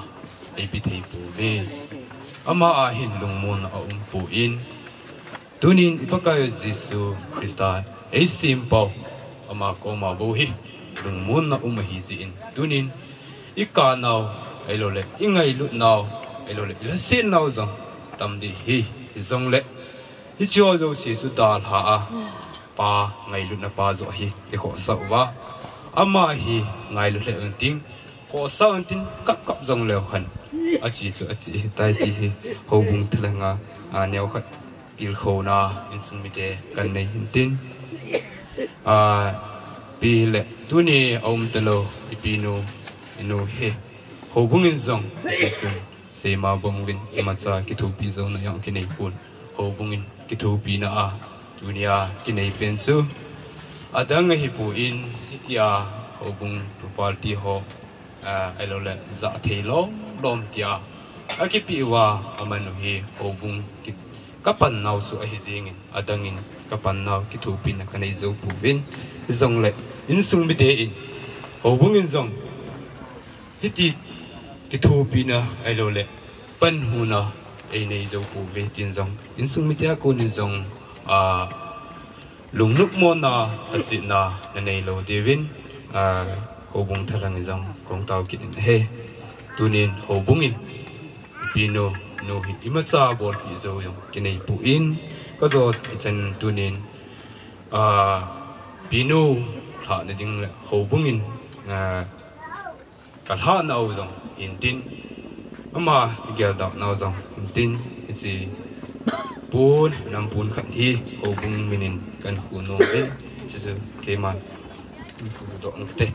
eipe thei pouve. Ama a hin lungmonna aumpoi. Tunin i Pakaiyu Jesu Christa eisempau ama koma bou hi lungmonna um ahi jeh in, tunin ikanau, ahiloule ingailutnau, ahiloule ilhasetnau jong tam ding ahi. Hijongle hicheho jouse chu dalha a, Pa ngailutna pa joh hi ikhohsah uva, ama hi ngailu lheh untin, khohsah untin, kap kap jongleu hen, ache chu ache ahitai ti hi houbung thalhanga, a, neokhat tilkhouna insung mite kanei hintin, a, ipi hile tuni aum talou ipinu, inu hi houbung in jong tichun seima bang uvin imacha kithopi jouna jong kinei pon, houbung in kithopina a tunia kinei pen chu adang ahipon, hitia houbung party ho, a, ahiloule jahthei lom lom tia akipeh uva aman u hi houbung ki, kapannau chu ahi jengin, adangin kapannau kithopina kanei jou pouvin, hijongle insung mite in, houbung in jong hiti kithopina ahiloule panhuna einei jou pouve tin jong insung mitea konin jong, a, lungnopmona, lhasetna nanei lou diuvin, a, houbung thalhang in jong kahung tao kit in ahi. Tunin houbung in ipinu, nu hi imacha bolpeh jou jong kinei pon, kajot hichan tunin, a, pinu lhahna ding le houbung in, a, kalhahnau jong hintin, ama igeldohnau jong hintin, hiche pon, nam pon khat hi houbung minin kahin khu nom in, chuchu keiman khu doh ing kate.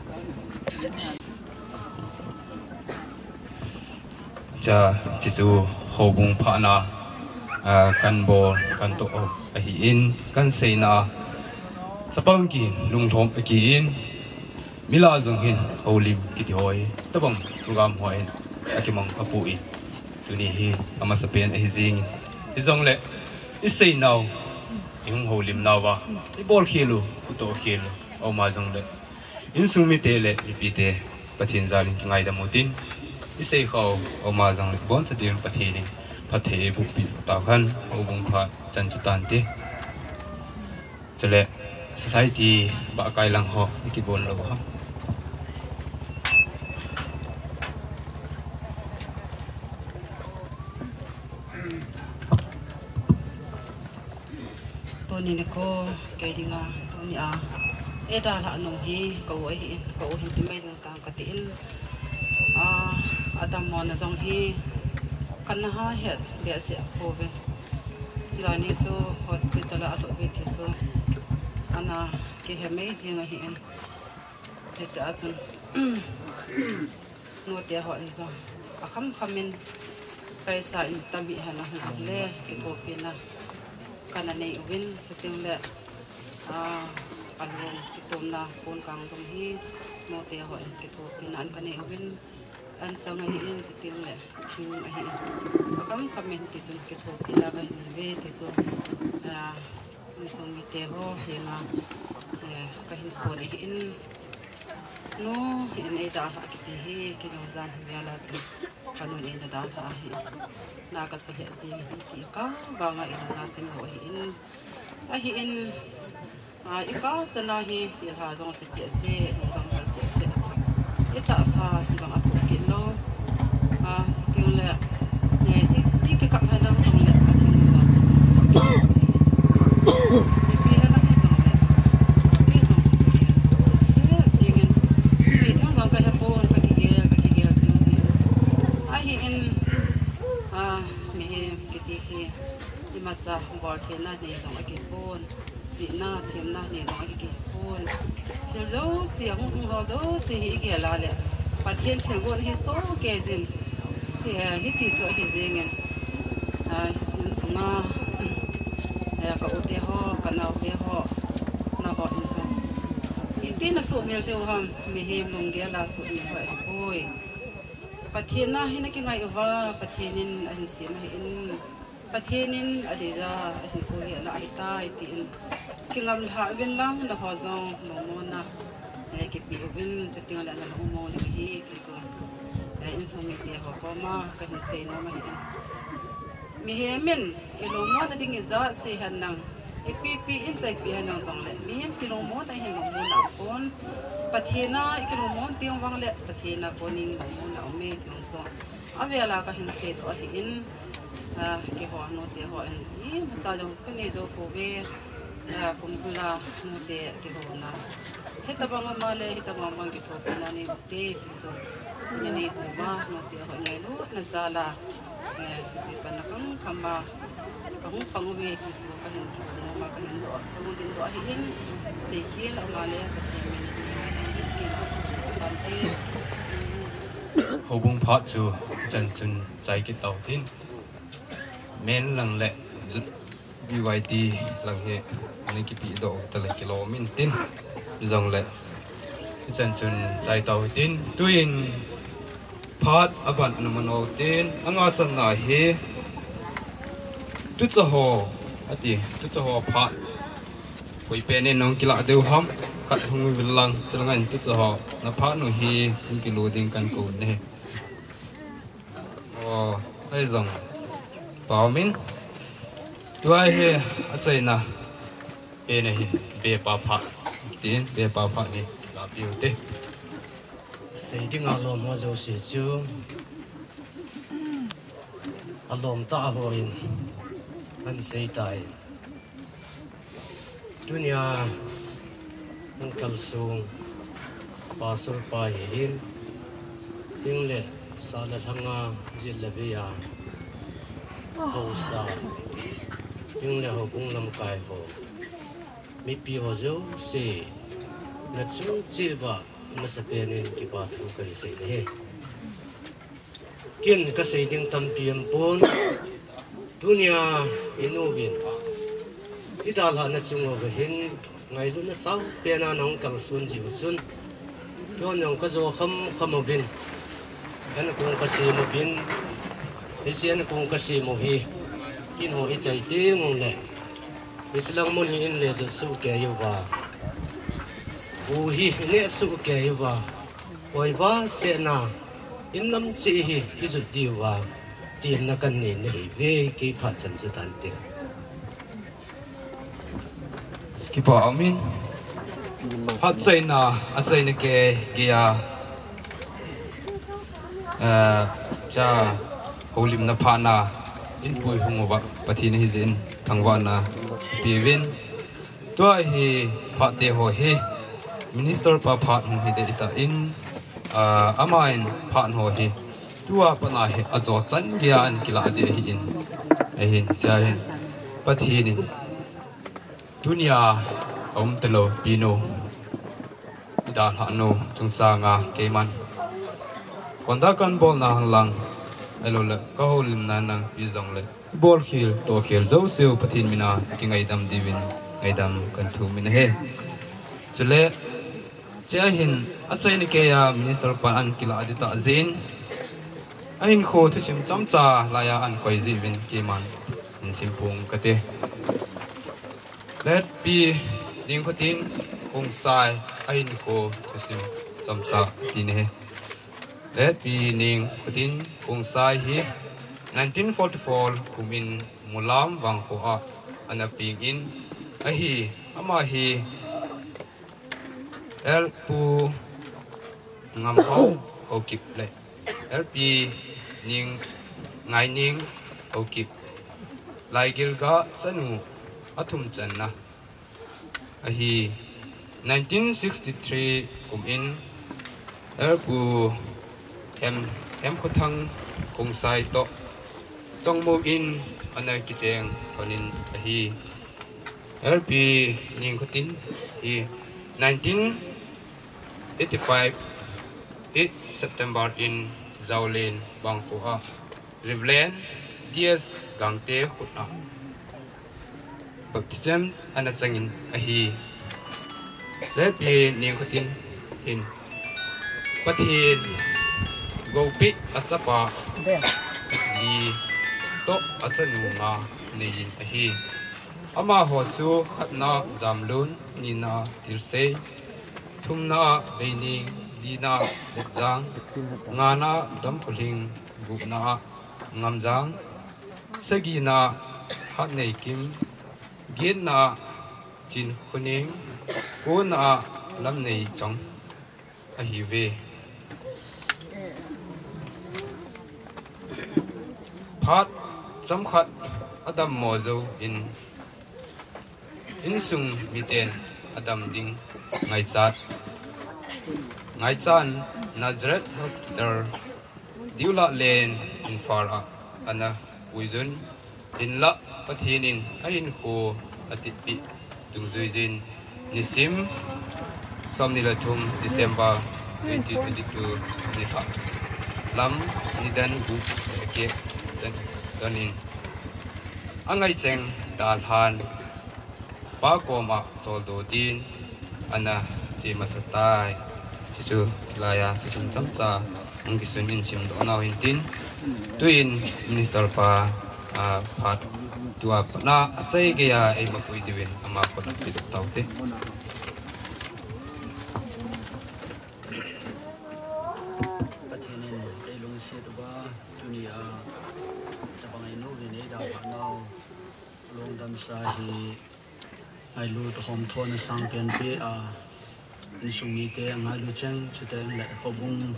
Cha, chuchu houbung phatna, a, kahin bol, kahin toh u ahin, kahin seina chapang kin lunglhom akiin, milah jong hin houlim kiti ho hi tobang program ho hin akimang apoi. Tuni hi amasapen ahi jengin, hijongle iseinau, ihung houlimnauva ibolkhel u, itohkhel u auma jongle insung mite le mipite Pathen jalin kingaidam utin, iseikhah u auma jongle iboncha ding Pathen in phatthei eibohpeh joh tauhen, houbung phat chan chu tante. Chule society bahkai lang ho ikibon lou ham. Tuni nikho kei dinga, tunia eidalhah nom hi kou ahin, kou hin ti mai jing tang katin, a, adammona jong hi kana ha het behseh pouve. Jani chu hospital a alhuh uve ti chu ana kihe mei jing ahin, hichea chun nute hon jong akhamkhamin paisa in tam hihen, ahijongle kithopina kana nei uvin, chutengle, a, alom kitomna pon kang jong hi nute hon kithopina an kanei uvin, anchang ahin, chutengle thing ahin, akhamkhamin tichun kithopina kahin neiuve tichu, a, insung mite ho henga, e, kahin phon ahin, nu in eidalhah kiti hi, kei jong jan hi vel a chun kanun in adalhah ahi. Na kasa lheh jeng ahi ti ka vanga in na chim lou ahin, ahin, a, ikah chana hi ilha jong chu cheh cheh, jong jong cheh cheh, itahsa jong aphuh kit lou. A, chutengle, e, i, ikikap hel jongle Pathen in jong chu Chihna, themna nei jong ahi kei pon. Thil jouse, ahung hung ho jouse hi igel a le, Pathen thilgon hi soh kei jin. Hi, eh, hiti chu ahi jengin. Ah, chin sunga, eh, ka u te ho, ka nao te ho, nangho in jong iti na suhmil diu ham, mihem lunggel a suhmil ho ahipoi. Pathen a hin akingai uva, Pathen in ahin sem ahin, Pathen in adeija ahin koi alah ahitai tin, kingam lhah uvin lang, nangho jong lungmonna, eh, kipe uvin, chuteng le nalungmon u ahi ti chu, eh, insung mite ho koma kahin seinom ahin. Mihem in ilungmon nading ijat sei hen lang, ipi pi in chaipi hen lang jongle, mihem kilungmon a hin lungmon a um pon. Pathen a ikilungmon teng vangle, Pathen a konin lungmon a um e ti jong chu avel a kahin seidoh ahin, ah, keiho nu te ho in imacha jong kanei jou pouve, ah, kum bul a nu te kihouna. Hitabang ama le, hitabang bang kithopina nei ute ti chu, inei jing uva, nu te ho ngailutna jal a, eh, hiche pan a khang kham a, kahung pang uve ti chu kahin nom a, kahin doh, kahung dingdoh ahin, seikhel ama le, Pathen min in, Bhante. Houbung phat chu ichan chun chai kit tau tin. Men lang le jut B Y T lang hi ana kipe doh ta le kilom in tin, jongle ichan chun chai tau tin, tuin phat aban ana man u tin, anga channa hi tucha ho, ati, tucha ho phat koi pen in nahung kilah diu ham, khat hung uvin lang, chulanga in tucha ho na phat nu hi hung kilu ding kan kou ne. O, hei jong pau min. Tua hi achaina pen ahin, bepa phat tin, bepa phat ni la piu te. Sei dinga lom ho jouse chu alom tah hon ahin sei tai. Tunia hung kalsong Pastor pa hi in, tin le sahna lhanga jit le vei a haosa, tin le houbung lamkai ho, mipi ho jouse, nachung cheh uva amasapen in kipa thu kahin sei ahi. Ken kasei ding tampi um pon. Tunia inu vin, idalhahna chung uva hin ngailutna saopen a nahung kalson jiu chun, keihon jong kajo kham kham uvin, an kong kasem uvin, hiche an kong kasem u hi, ken ho ichai teng uleh, hiche lang mun hi in le jot soh kei uva, u hi ineh soh kei uva, koi uva sehna, in lam cheh hi ijot diuva, temna kanei nahi ve, kei phat chan chu tan tin. Kipa umin, phat chaina, achaina kei, kei a, eh, cha, houlimna phatna, in pui hung uva, Pathen ahi jeh in, thangvahna, pe uvin. Tua hi phat te ho hi, Minister pa phat hung hi ding ahitan, ah, aman phat ho hi, tua pat a hi ajo chan geiya ahin kilah ding ahin, ahin, chua hin, Pathen in, tunia, aum talou, pinu, idalhah nu, chungsanga, keiman. Konda kabolna henlang, ahilouleh, kahoulimna nangpi jongleh. Bolkhel, tohkhel jouseu Pathen mina kingaidam diuvin ngaidam kahin thum in ahi. Chule, chea hin achaina keiya Minister pan ahin kilah ding tah jeh in, ahinkho thusim chomcha laiya ahin koi jeh uvin keiman hin simpong kate. Letpi Ningkhotin Khongsai ahinkho thusim chomcha tina ahi. Letpi Ningkhotin Khongsai hi nineteen forty-four kum in Mulam vangkho a ana peng in ahi, ama hi L Pu Ngamhao Haokip le L P Ning, Ngaining Haokip, Laigilga chanu athum channa ahi. Nineteen sixty-three kum in L Pu Hem, Hemkhothang Khongsai toh Chongmo in ana kicheng lhonin ahi. L P Ningkhotin hi nineteen eighty-five eight September in Jaolin Bangkho a Reverend D S Gangte khut a baptism ana changin ahi. L P Ningkhotin hin Pathen goupi achapa li toh achanu nga neiyin ahi. Amaho chu khatna Jamlun, nina Tilsei, thumna Beining, lina Letjang, ngana Damkholing, gupna Ngamjang, sagina Hatneikim, getna Chinkhoning, kona Lamneichong ahiuve. Phat chomkhat adammo jouvin insung miten adam ding ngaichat, ngaichan Nazareth Hospital, Dewlah Lane, Imphal a ana puiyun, hinlah Pathen in ahinkho atitpeh dungjuijin, nisim somni le thum December twenty twenty-two nikho lam nidan gup le get chan donin angaicheng dalhan pa koma choldo din ana che masa tai. Chuchu chulaiya thusim chomcha hung kisun in simdoh nau hintin, tuin Minister pa, ah, phat tua patna achaigeiya eima pui diuvin ama khut a pedoh taute. Pathen in eilungset uva tunia tabang einouvin eidalhah nau lungdamsa hi ngailut homthona sangpen pea insung mite ngailu cheng, chuteng le houbung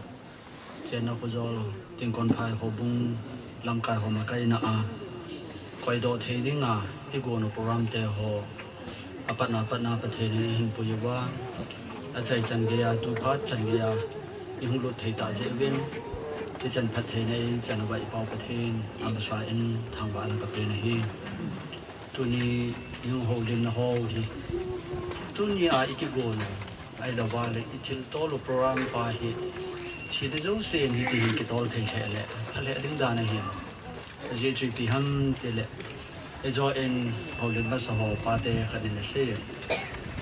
chenna khojol, Tingkonphai houbung lamkai ho makaina a koidoh thei dinga igonu program te ho apatna patna Pathen in eihin pui uva, achaichan geiya, tuphat chan geiya ihung lut thei tah jeh uvin, hichan phattheina eichan uva iPau Pathen amasa in thangvahna kapen ahi. Tuni ihoulimna ho hi tunia ikigonu ahilouva le ithiltolu program pa hi thina jousen hiti hi kitol thei lheh le phalheh ding dan ahin. Ajeh chu ipi ham tile, eijo in houlim masa ho pate khat in asei,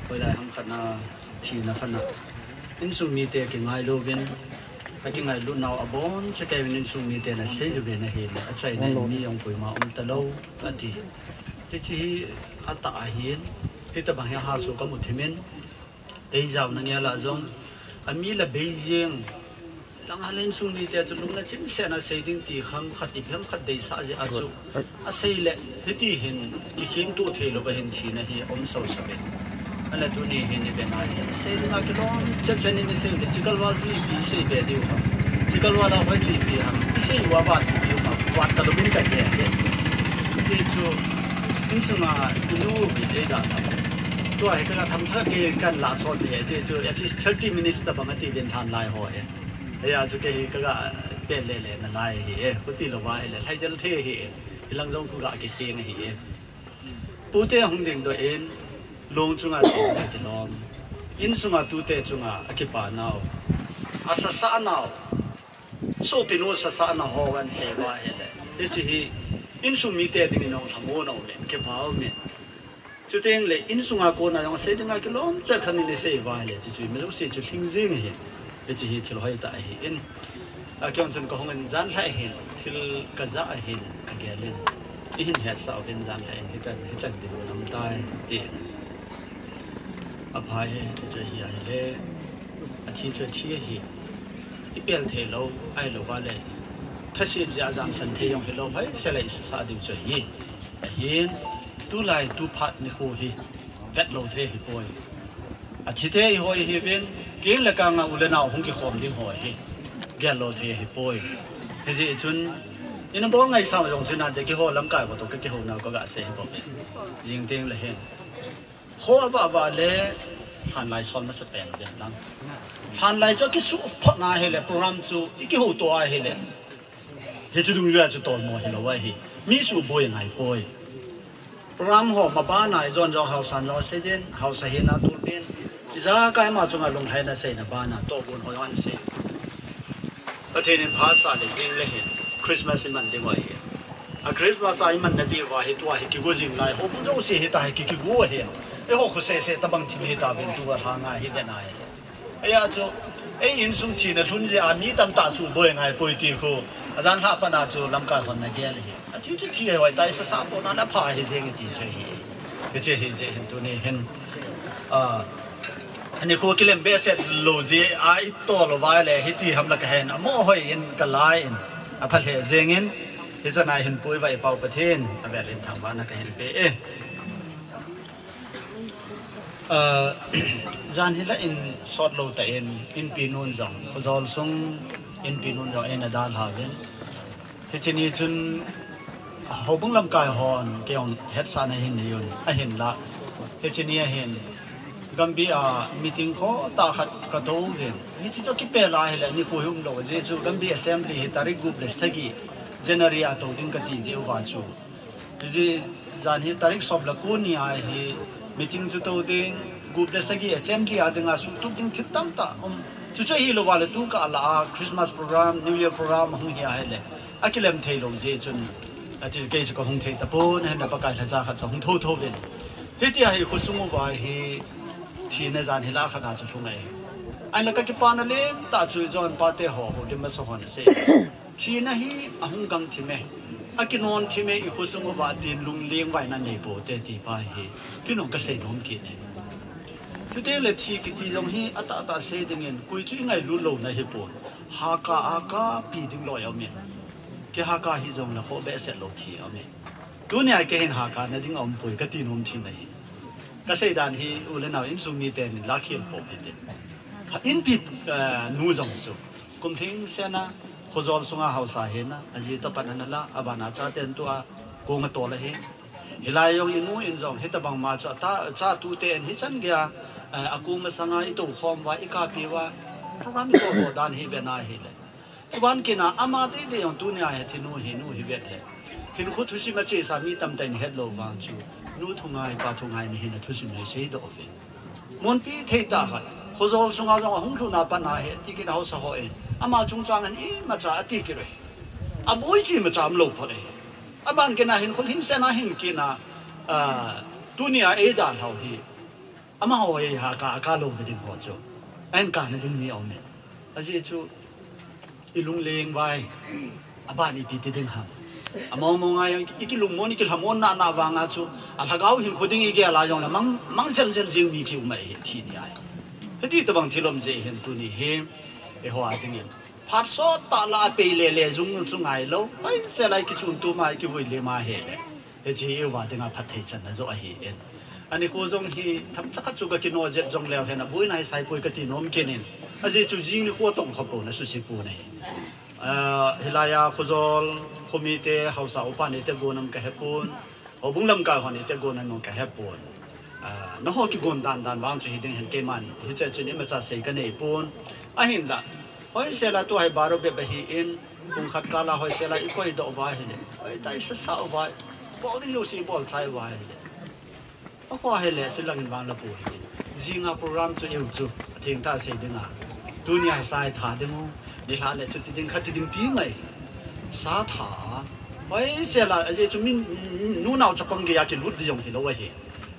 hoilai ham khatna thina khatna insung mite kingailu uvin, akingailut nau abonchauvin insung miten aseilu uvin ahile, achaina in mi jong koima umtalou ati. Hiche hi atah ahin, hitobang hi haso kamu thimin, eijaona ngel a jong ami la bei jeng, langa le insung mite chu lungna chimsetna sei ding ti kham khat, ipi ham khat deisah jeh a chu asei le hiti hin kikhengto theilou va hin thina hi aum sousou ve. Ahile tuni hin iven a hi sei dinga kilom chetchet in isei le, Chikalwal chu ipi isei be diu ham, Chikalwal a hoi chu ipi ham isei uva vat ipi ham, vat talouvin kahe e. Hiche chu insunga inu uvin eidalhah. Tua hi kaga themcha kei kahin lah sot e, hiche chu at least thirty minutes tobang ati uvin lhanlai ho e. Hia chu kei hi kaga pen lele nalai ahi e. Khutilou a hile lhaijel thei ahi e. Hilang jong khu ga kikheng ahi e. Pute hung dingdoh in, long chunga thina kilom, insunga tute chunga akipa nau, asasah nau, sopinu sasahna ho ahin sei uva ahile, hiche hi insung mite dingin jong lhamon aume, kipa aume. Chutengle insunga kona jong sei dinga kilom chet khat in isei uva ahile, chuchu imajouse chu lhing jeng ahi. Hiche hi thil hoitah ahin, akihon chun kahung in janlhah hin thil kajah ahin kagel in, ihin hetsah uvin janlhah in hichan, hichan dinmun aumtai tin. Aphai e, chuchu hi ahile, athi chu athi ahi, ipel theilou ahilouva le, thaset jeh a jamsan thei jong hilou, hoisela isasah diu chu ahi. Ahin, tulai tuphat nikho hi vetlou thei ahipoi. Athite ihoi ahiuvin, keng le kanga u le nao hung kikhom ding ho hi gellou thei ahipoi. Hijeh chun ina bol ngaisang jong chu nante keiho lamkai ho toh kakihou nau kaga sei hibou ve. Jing tengle hin, kho avah vah le lhanlai sol masapen uvin lang, lhanlai chu akisuh phot na ahile, program chu ikihouto ahile, hiche dungjuia chu tolmo hilou ahi. Mi suboi angaipoi. Program ho mabana ijon jong haosan jong seijin, haosa hina tulpin. Ijakai ima chunga lunglhaina seina bana tohgon ho jong sei. Pathen in phatsah le jing le hin Christmas iman ding ahi. A Christmas a iman nadiuva hi tua hi kigo jing lai. Houbung jouse hita hi ki, kigo ahi. Eiho khosese tabang thim hitauvin tua lhanga hi vena hi. Eia chu, ei insung thina lhun jeh a mi tamtah suboi ngai poi ti khu, ajan lhah pat a chu lamkai hon nagel ahi. Athi chu thi hoitah a isasa pon a napha ahi jeng e ti chu ahi. Hiche hi jeh hin tuni hin, ah, ani khu kilem behseh lou jeh a itol uva le hiti ham la kahen, amo hoi in kalai in, apha lheh jeng in, hichan a hin puiva ipau Pathen avel in thangvahna kahin pe e. Ah, jan hila in sot lou tah in, inpi nun jong, khojol sung inpi nun jong eina dalhauvin. Hiche ni chun, houbung lamkai hon, kei jong hetsahna hin nei un, ahinla. Hiche ni a hin, Gambih a meeting khohtah khat katouvin. Hiche chu kipel a hile, nikho hi umlou, ajeh chu Gambih Assembly hi tarik gup le sagi, January a tou ding kati jeh uva chu. Hijeh jan hi tarik som le ko ni a hi meeting chu tou ding, gup le sagi assembly a dinga suhtup ding thil tamtah um. Chuchu ahilouva le tukah lah a Christmas program, New Year program hung hi ahile, akilem theilou jeh chun, atil kei chu kahung thei tapon, ahinla Pakai lhacha khat chu hung thotho uvin. Hitia hi khosung uva hi thina jan hi lah khat a chu lhung ahi. Ahinla kakipana len tah chu ijon pate ho, houlim masa hon asei. Thina hi ahung gang thim e, akinon thim e, ikhosung uva tin lungleng uva ina nei poute ti pa hi, kei jong kasei nom kit e. Chuteng le thi kiti jong hi atahtah sei dingin, koi chu ingailut louna hipon, haka a kapi ding loi aum in, kihaka hijongle khoh behseh lou thi aum in. Tunia kei hin hakana ding aumpoi kati nom thim ahi. Kasei dan hi u le nao insung miten la khel pop hitin. Inpi, eh, nu jong chu kum lhingsetna, khojol sunga haosa hina, aji toh pat ana la, abana chaten tua, kong atol ahi. Hilai jong inu in jong, hitobang ma chu ata, cha tute in hichan geiya, eh, akong masanga itoukhom uva, ikapi uva, program itoukhom dan hi vena hile. Chuban kit a, ama teitei jong tunia hi thinu hi nu hi vet le, hinkho thusim achesa mi tamtah in hetlou vang chu, nu thungai, pa thungai nahina thusim hi seidoh uve. Monpi thei tah khat, khojol sunga jong ahung lhun a pat a hi, ati kit haosa hon, ama chungchang in imacha ati kit uve. Aboi chu imacha umlou phot e. Aban kit a hinkho lhingsetna hin kit a, ah, tunia eidalhau hi, amaho hi haka, aka lou ding ho chu, ahin kana ding mi aume. Ajeh chu, ilungleng uva, aban ipi ti ding ham. Among mong a, ikilungmon, ikilhamon nana vanga chu, alhagao hinkho ding igel a jongle mang, mang jel jel jing mi kium ahi, thi ni ahi. Hiti tobang thil um jeh hin tuni hi, eiho a dingin, phat sottah lah a pei lele jung chu ngailou, hoisel a ikichun tum a, ikivui lim a hile, hiche hi eiho a dinga phatthei channa joh ahin. Anikho jong hi themcha khat chu kakino jep jongleu hen, aboina hi sai poi kati nom kit in. Ajeh chu jing nikho tong kha pon, asuse pon ahi. Ah, hilai a khojol, khomite, haosa upa nite gon ham kahepon, houbung lamkai ho nite gon ham kahepon. Ah, nangho kigon dan dan vang chu hiding hen keiman hiche chun imacha sei kanei pon. Ahinla, hoisel a tua hi baro bep ahin, pung khat kal a hoisel a ikoidoh uva hile, hoitah a isasa uva, bol ding jouse ibol chai uva hile, akhoh hile, silangin vang la poi hile, jinga program chu eiho chu athengtah sei dinga, tunia hi sa itha ding u, nilhah le chu ti ding, khat ti ding ti ngai. Sa tha a, hoisel a, ajeh chu min, nunao chapang geiya kilut ding jong hilou ahi.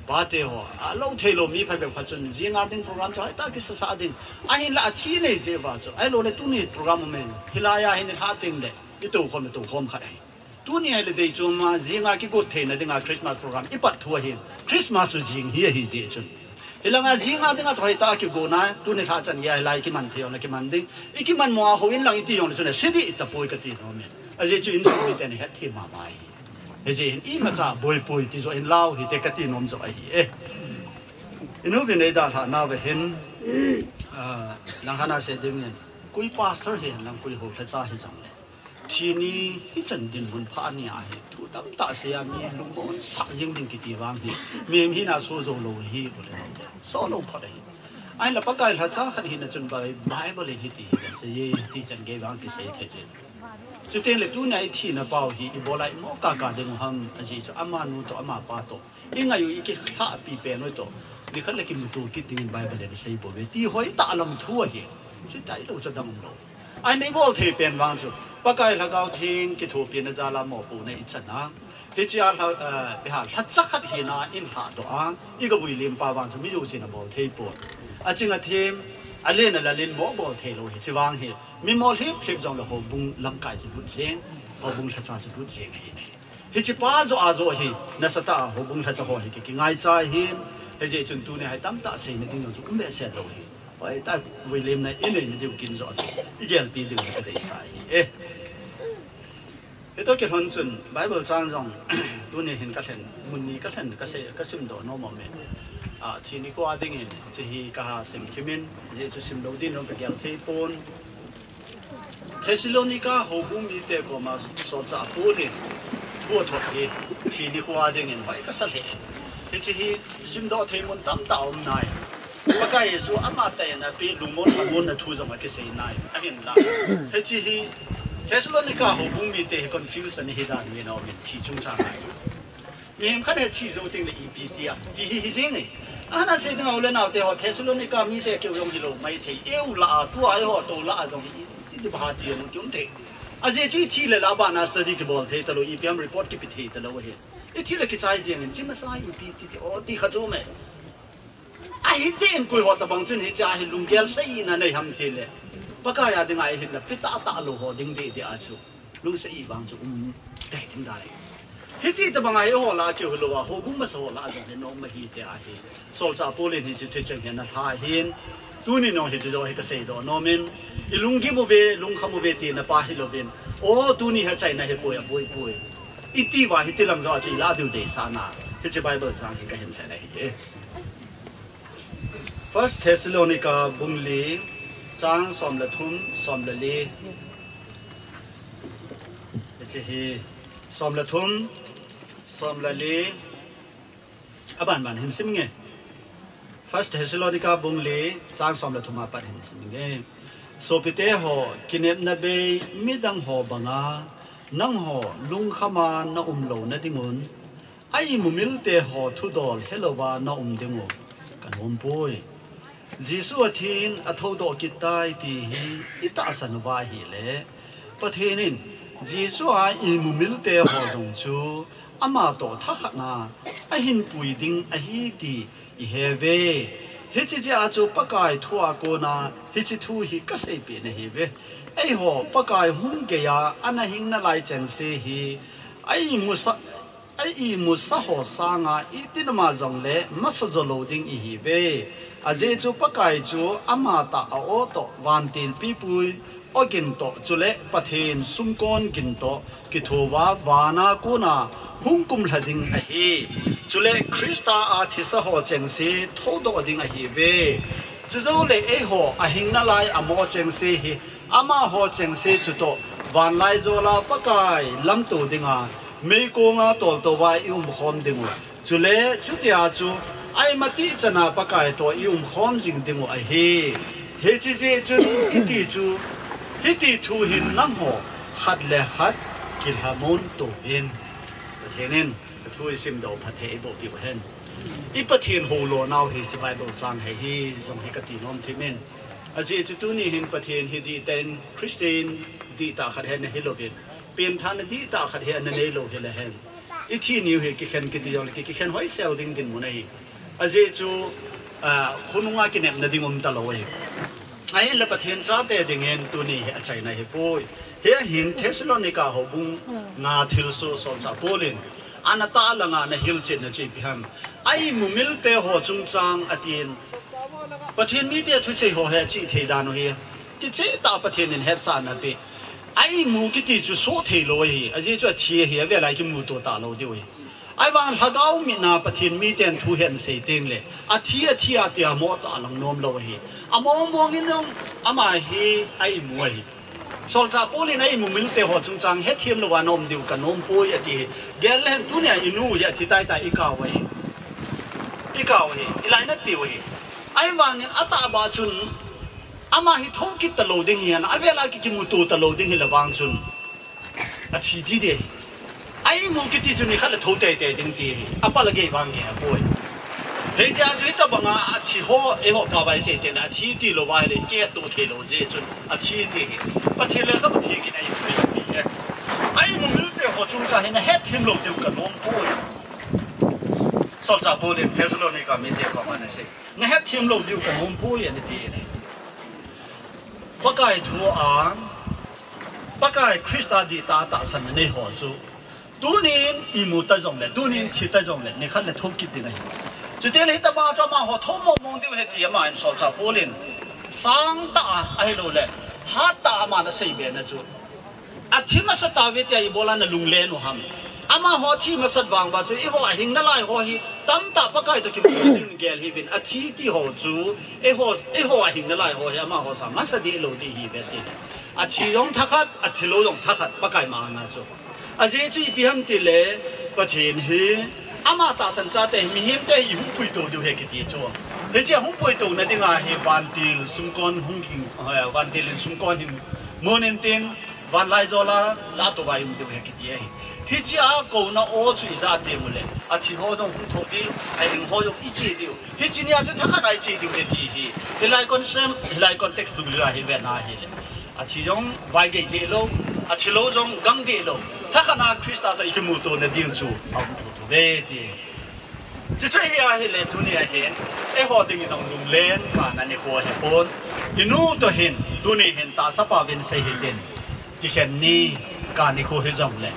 Pate ho, alou theilou mi phabep khat chun, jinga ding program chu hoitah kisasa ding. Ahinla athi nei jeh uva chu, ahiloule tuni program um in, hilai a hi nilhah tengle, itoukhom, itoukhom khat ahi. Tuni hile deichoma, jinga kigot theina dinga Christmas program ipat thu ahin, Christmas chu jing hi ahi jeh chun. Hilanga jinga dinga chu hoitah a kigona, tuni lhah chan geiya hilai kiman thei jongle kiman ding. Ikiman mo a houin lang iti jongle chun, sedih tapoi kati nom e. Ajeh chu insung miten ahetthem mama ahi. Hijeh hin imacha boipoi ti joh inlau hite kati nom joh ahi e. Inu vin eidalhah nauva hin, ah, langkhat a sei dingin, koi pastor hihen lang koi hou lhacha hijongle, thi ni hichan dinmun pha ni ahi, thu tamtah sei a mi lungmonsah jeng ding kiti vang hi, mihem hina so jou lou ahi, bole, so lou phot ahi. Ahinla Pakai lhacha khat hina chun Bi-, Bible in hiti hi asei e, hiti chan gei vang kisei thei jin. Chuteng le tunia i thina pau hi i bol a i mo kaka ding u ham, ajeh chu amanu toh amapa toh i ngai u i kilhahpi pen u toh nikhat le kimuto kit dingin Bible in asei bou ve ti hoi tah lam thu ahi. Chuti lou chu dang um lou. Ahin i bol thei pen vang chu Pakai Lhagao Theng kithopina jal a mopohna i chan a, hiche a lha, eh, i ha lhacha khat hina in lhahdoh a i gavui lim pa vang chu mi jousen abol thei pon. Aching athem, alen alalin mo bol thei lou hiche vang hi. Mi mo lhip lhip jong le houbung lamkai chu lut jeng, houbung lhacha chu lut jeng ahi. Hiche pa joh a joh hi nasatah a houbung lhacha ho hi ki, kingaicha ahin, hijeh chun tunia hi tamtah seina ding jong chu um behseh lou hi. Hoitah vuilimna i neina diu kin joh chu i gelpi diu hi kadeisah ahi e. Hitoh kilhon chun Bible chang jong tuni hin kalhen, mun ni kalhen kasei, kasimdoh nom ume. A, thi nikho a dingin hiche hi kaha sim thimin, hijeh chu simlou din jong kagel thei pon. Thessalonica houbung mite koma solchah Paul in thu athot hi thi nikho a dingin hoi kasa lheh in. Hiche hi simdoh thei mun tamtah aum nai. Pakai Jesu amatah in apeh lungmon lhamonna thu jong akisei nai. Ahinla hiche hi Thessalonica houbung mite hi confusion ahi dan uvin aumin thi chungchang a. Mihem khat hi thi jou teng le ipi ti a, ti hi hi jeng e. Ana sei dinga u le naote ho, Thessalonica mite keu jong hilou maithei, eiho lah a, tua eiho toh lah a jong hi, i, i ti bang ham ti jong kium thei. Ajeh chu i thi le lah a bana study kibol thei talou, ipi ham report kipe thei talou ahi. I thi le kichai jeng in, hiche masa ipi ti ti, o ti kha chu me. Ahi teng koi ho tabang chun hiche a hi lunggel seina nei ham ti le, Pakai a dinga i hinna pe tahtah lou ho ding deh deh a chu lungset vang chu um tei ding dai. Hiti tabang a eiho lah a keu hilou a, houbung masa ho lah a jong hi nom ahi hiche a hi. Solchah Paul in hiche thucheng hi ana lha ahin, tuni jong hiche joh hi kaseidoh nom in, i lunggim uve, lungkham uve tina pa hilouvin, o tuni hi achaina ahipoi, aboi poi, i ti uva hiti lam joh a chu i lah diu deisahna hiche Bible chang hi kahin lhen ahi e. First Thessalonica bung li, chang som le thum, som le li. Hiche hi som le thum, som le li. Aban ban hin sim inge. First Thessalonica bung li, chang som le thum a pat hin sim inge. Sopite ho, kinepna bei midang ho banga nangho lungkham a na um louna dingun, a-imumilte ho thudol helouva na um dingu kanompoi. Jesu athin athoudoh kit tai ti hi i tahsan uva ahile, Pathen in Jesu a imumilte ho jong chu ama toh thakhat a ahin pui ding ahi ti i he uve. Hiche jeh a chu Pakai thu a kona hiche thu hi kaseipeh nahiuve. Eiho Pakai hung geiya ana hing nalai chengse hi a-imusa, a-imusa ho sanga itin ama jongle masa jo lou ding ihiuve. Ajeh chu Pakai chu amatah a-o toh vantil pipui ogin toh chule Pathen sumkon gin toh kithouva vana kona hung kumlha ding ahi. Chule Christa a thisa ho chengse thoudoh ding ahiuve. Chujoule eiho ahing nalai amo chengse hi amaho chengse chutoh vanlaijol a Pakai lamto dinga meikonga toltouva i umkhom dingu, chule chutia chu a-imatih chana Pakai toh i umkhom jing dingu ahi. Hiche jeh chun hiti chu, hiti thu hin nangho khat le khat kilhamon touvin. Pathen in athu isimdoh phatthei eiboh piu hen. I Pathen houlo nau hiche Bible chang hi, hi jong hi kati nom thimin. Ajeh chu tuni hin Pathen hi dihtah in Christian dihtah khat hi ana hilouvin, pengthahna dihtah khat hi ana neilou hile hen, i thi niu hi kikhen kiti jongle ki, kikhen hoisel ding dinmun ahi. Ajeh chu, a, khonunga kinepna ding umtalou ahi. Ahinla Pathen chate dingin tuni hi achaina ahipoi. Hiche hin Thessalonica houbung nga thilsoh solchah Paul in ana tah langa ana hilchetna chu ipi ham. A-imumilte ho chungchang atin, Pathen mite thusei ho hi achih thei dan u hi kichehtah Pathen in hetsahna apeh. A-imu kiti chu soh theilou ahi, ajeh chu athi ahi, avel a kimuto talou diu ahi. Ahivang lhagao mitna Pathen miten thu hi asei tengle athi, athi a tia mo tah lang nomlou ahi. Among mong in jong ama hi a-imu ahi. Solchah Paul in a-imumilte ho chungchang hethem louva na um diu kanompoi ati hi. Gel lehen tunia inu hi athi taitai ikau ahi. Ikau ahi, ilainatpiu ahi. Ahivangin atahbeh chun ama hi thoukit talou ding hihen, avel a ki, kimuto talou ding hile vang chun Athi ti ding. Aimu kiti chu nikhat le thou teitei ding ti hi. Apal a gei vang gei apoi. Hijeh a chu hitabanga athi ho, eiho pha vai sei teng le athi ti lou vai le, kihet to thei lou jeh chun athi ti hi. Pathen le ka Pathen kin a imu ti hi. Aimu milte ho chungchang hi nahet thim lou diu kanom poi. Solchah Paul in Thessalonica mite koma ana sei. Nahet thim lou diu kanom poi ana ti ahi. Pakai thu a, Pakai Christa dihtah tahsan anei ho chu, tunin imu ta jongle, tunin thi ta jongle, nikhat le thou kit ding ahi. Chuti le hitobang chu amaho thou mong mong diu ahi ti aman Solchah Paul in sangtah a, ahilouleh hattah a aman asei be na chu, athi masat tauve tia ibol a nalunglen u ham? Amaho athi masat vang uva chu eiho ahing nalai ho hi tamtah Pakai toh kimu ding gel hih uvin, athi ti ho chu eiho, eiho ahing nalai ho hi amaho sang masa deh lou ding ahi ve ti. Athi jong thakhat, athi lou jong thakhat Pakai ma-anga chu. Ajeh chu ipi ham tile, Pathen hi ama tahsan chate hi, mihem te hi hung puito diu ahi kiti chu. Hiche hung puito na dinga hi vantil sumkon hung hing, eh, vantil in sumkon hin mun in tin, vanlaijol a la to vai um diu ahi kiti ahi. Hiche a kouna o chu ija ti mu le, athi ho jong hung thou diu, ahing ho jong iche diu. Hiche nia chu thakhat a iche diu ahi ti hi. Hilai concept, hilai context dungjuia hi ve na hile, athi jong vai gei deh lou, athi lou jong gang deh lou, thakhat a Christa toh ikimuto na ding chu aum thou thou ve ti. Chuche chu hi ahile tunia hin, eiho dingin jong lunglen kana nikho ahipon. Inu toh hin, tuni hin tahsa pa uvin sei hitin, kikhen ni, ka nikho hijongle,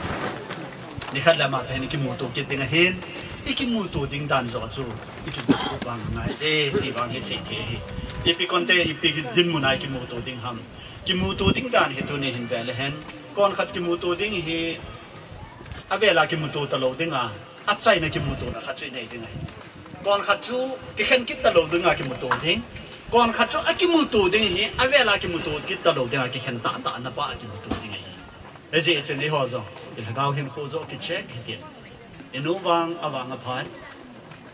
nikhat le ama toh hin ikimuto kit ding ahin, ikimuto ding dan joh chu ikimuto vang ngai je ti vang hi sei thei ahi. Ipi context, ipi dinmun a ikimuto ding ham? Kimuto ding dan hi tuni hin ve le hen, konkhat kimuto ding hi, avel a kimuto talou dinga, achaina kimutona khat chu inei ding ahi. Konkhat chu kikhen kit talou dinga kimuto ding. Konkhat chu akimuto ding hi, avel a kimuto kit talou dinga kikhen tahtah na pa a kimuto ding ahi. Hijeh chun eiho jong, ilhagao hinkho joh kicheck hitin. Inu vang, avang aphan,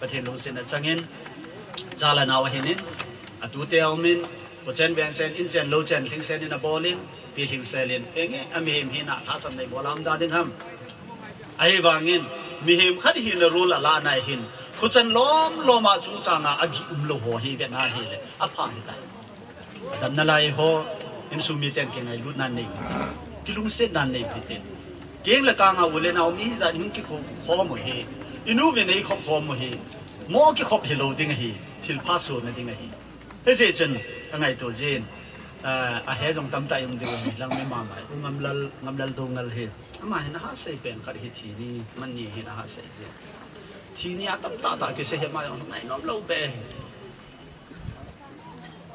Pathen lungsetna changin, cha le nao ahinin, atute aumin, kho chen veng chen, in chen lou chen, lhingsen in abol in, pilhingsel in, enge, amihem hina lhasam nei bol a um da ding ham? Ahivangin, mihem khat hina role ala nai hin, kho chan lom lom a chungchang a agih umlou ho hi ve na hile, apha hitai. Adamna lai ho, insung miten kingailutna nei, kilungsetna nei hitin. Keng le kang a u le nao mi ijat hung kikhop khom u hi, inu uvin eikhop khom u hi, mo kikhop hilou ding ahi, thilpha sona ding ahi. Hijeh chun, kangaito jin, ah, ahe jong tamtah um diu ahi, lang mi mama, u Ngamlal, Ngamlal Doungel hi. Ama hin ahasei pen khat hi thi ni, man ni hin ahasei jin. Thi ni a tamtah tah kisei hi ama jong ngainom lou be.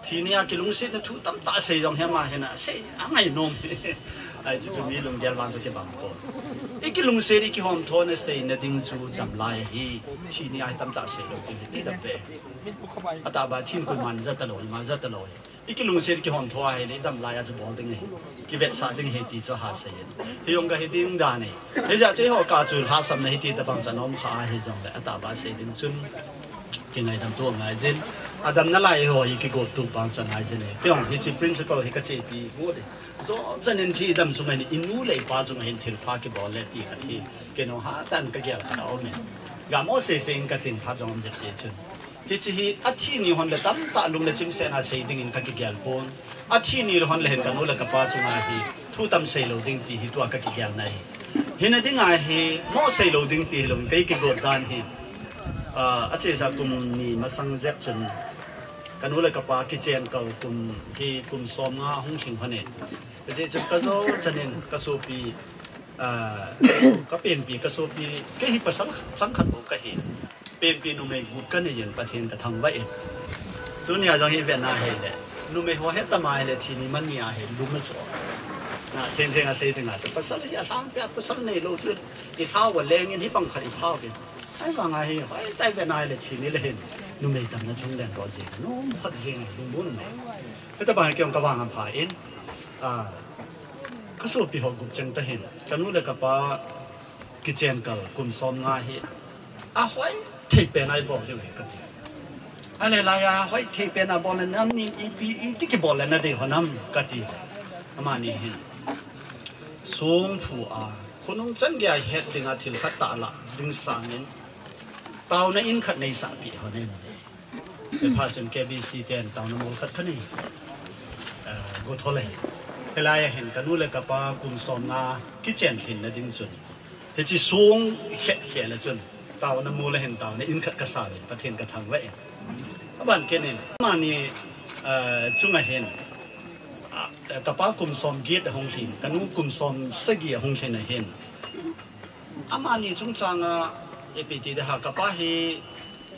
Thi ni a kilungsetna thu tamtah sei jong hi ama hin asei angainom. Ahi chu chu mi lunggel vang chu kibang pon. Ikilungset ikihomthona seina ding chu damlai ahi. Thi ni a hi tamtah seilou ding ahi ti dam ve. Atahbeh thin koiman ja talou, ima ja talou. Ikilungset ikihomtho ahile damlai a chu bol ding ahi. Kivetsah ding ahi ti chu ahasei in. Hi jong kahi ding dan ahi. Hijeh chun eiho kah chu lhasamna hiti tabang chu anom kha ahi jongle atahbeh sei ding chun kingaidam tu angai jin. Adamna lai ho hi kigo tu vang chu angai jin e. Kei jong hiche principle hi kachepi got e. Jou chan in thi dam sunga hin inu le ipa chunga hin thilpha kibol le ti khat hi kei jong hatah in kagel kha aume. Gamo sese in katin phat jong um jep jeh chun. Hiche hi athi ni hon le tamtah lung le chimsetna sei dingin kakigel pon. Athi ni le hon le hin kanu le kapa chunga hi thu tam seilou ding ti hi tua kakigel na ahi. Hina dinga hi mo seilou ding ti hilou in kei kigot dan hi. Ah, achesa kum ni masang jep chun kanu le kapa kichen kal kum hi kum som nga hung lhing hon e. Hijeh chun kajou chan in kasopi, ah, kapenpi kasopi, kei hi pasal chang khat bou kahi. Penpi numei gup kanei in Pathen kathangvah in. Tunia jong hi vet na hile, numei ho hetama hile thi ni man ni ahi lum acho. Na thengtheng a sei dinga chu pasal hi alhangpia pasal neilou chu ilhau va leng in hibang khat iphauvin. Ahivanga hi hoitah in vet na hile thi ni le hin numei tamna chung leng lou jeng, nom khat jeng, lungbun nei. Hitabang hi kei jong kavang ampha in, ah, kasopi ho gup cheng tahin, kanu le kapa kichen kal kum som nga hi ahoi thei pen a ibol diu ahi kati. Ahile laiya hoi thei pen a bol le nam ni ipi iti kibol le nadei hon am kati. Amani hin Songphu a, khonung chan geiya het dinga thil khat tahlah ding sangin, taona in khat neisah peh hon in. Hiphat chun K B C ten taona mol khat khat nei, eh, go thol ahi. Hilai a hin kanu le kapa kum somnga kichen lhinna ding chun, hiche song khet khet le chun, taona mol a hin taona in khat kasa le, Pathen kathangvah e. Aban kit in, amani, eh, chunga hin, ah, kapa kum somget ahung lhin, kanu kum somsagi ahung lhin ahin. Amani chungchanga, ipi ti ding ham, kapa hi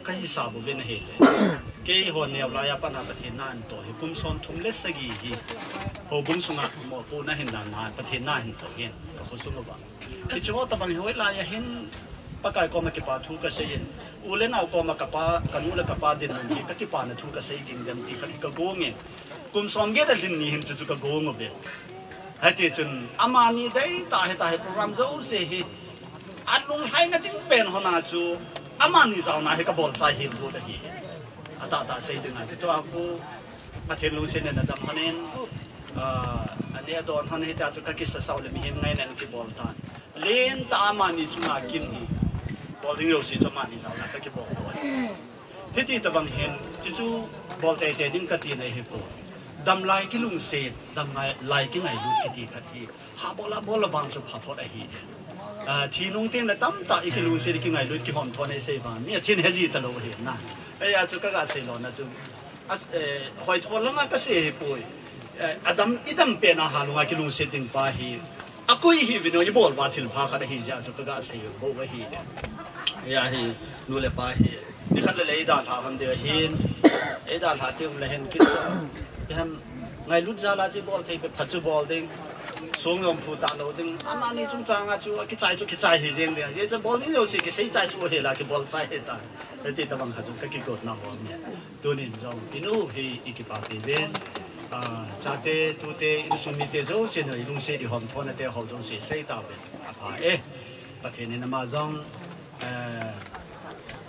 kahisap uvin ahile. Keiho neo laiya pat a Pathen na ahin toh hi, kum somthum le sagi hi. Houbung sunga mopohna hin dan a Pathen na ahin toh hin, kakho sung uva. Hiche ho tobang hi hoilai a hin Pakai koma kipa thu kasei in, u le nao koma kapa, kanu le kapa dinmun hi kakipana thu kasei ding dem ti khat hi kagong in. Kum somget alhin ni hin chuchu kagong uve. Hiti chun amani deitah a hitia hi program jouse hi alunglhaina ding pen hon a chu amani jaona hi kabol chai hel got ahi. Atahtah sei ding a chu tua khu Pathen lungset in ana dam hon in, ah, ana don hon in, hitia chu kakisa sao le mihem ngaina in kibol tan. Lentah a amani chunga kin hi bol ding jouse chu amani jaona kakibol doh ahi. Hiti tobang hin, chuchu bol teitei ding kati na ahipoi. Damlai kilungset, damlai, lai kingailut kiti khat hi, ha bol a bol a vang chu pha phot ahi. Ah, thi nung teng le tamtah i kilungset, i kingailut, kihomthona i sei vang, mi athin heji talou ahi na. Hijeh a chu kaga sei lona chu, as, eh, hoitho langa kasei ahipoi. Eh, adam, i dam pen a ha lunga kilungset ding pa hi, akoi hiuvin o, i bol uva thil pha khat ahi jeh a chu kaga sei bou ahi. Hia hi, nu le pa hi, nikhat le le eidalhah hon diu ahin, eidalhah ti um le hin kit, iham, ngailut jal a chu bol thei phat chu bol ding, song jong phu talou ding, amani chungchang a chu akichai chu kichai hi jeng ding, hijeh chun bol ding jouse kisei chai suh hel a kibol chai hita, hiti tobang khat chu kakigotna bol ni. Tunin jong, inu hi i kipapi uvin, ah, chate, tute, insung mite jouse in, i lungset i homthona te ho jouse sei tauvin. Apha e, Pathen in ama jong, eh,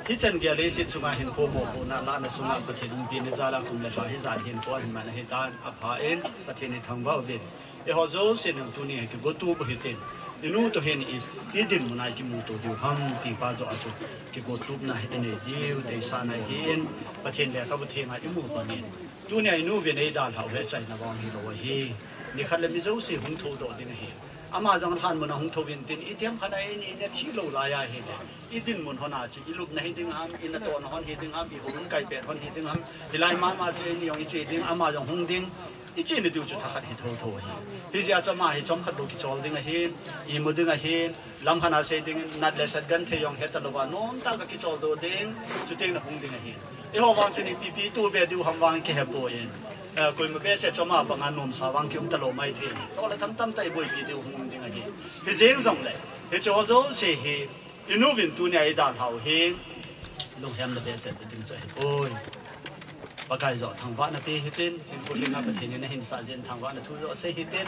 hichan geiya leiset chunga hinkho mopohna lahna sunga Pathen umpi ni jal a kum le lha hijat hinkho ahin man ahitan, apha in, Pathen i thangvah uvin. Eiho jouse in tuni hi kigotup u hitin, inu toh hin iti dinmun a i kimuto diu ham ti pa joh a chu kigotupna hi i nei diu deisahna ahin, Pathen lekhabu thenga i mu bangin, tunia inu uvin eidalhah u hi achaina vang hilou ahi. Nikhat le mi jouse hung thoudoh ding ahi. Ama jong lhanmun a hung thou intin, itiham khat a eini ina thi lou lai ahile, i dinmun hon a chu i lupna hi ding ham, i natona hon hi ding ham, i houin kaipet hon hi ding ham, hilai mama chu eini jong i che ding, ama jong hung ding, i chena diu chu thakhat hi thotho ahi. Hijeh a chu ama hi chomkhat bou kichol ding ahin, imu ding ahin, lamkhat a sei ding, nat le sat genthei jong hetalouva, nomtah a kakicholdo ding, chuteng le hung ding ahin. Eiho vang chun ipi ipi tobe diu ham vang kihepoi. Eh, koima behseh chu ama banga nomsa vang kium talou maithei. Tohle tamtah a iboipi diu hung um ding ahi. Hijeng jongle, hicheho jouse hi, inu uvin tunia eidalhah u hi, lunghemna behseh ding chu ahipoi. Pakai joh thangvahna pe hitin, hinkho lhinga Pathen in ahinsah jeh in thangvahna thu joh sei hitin,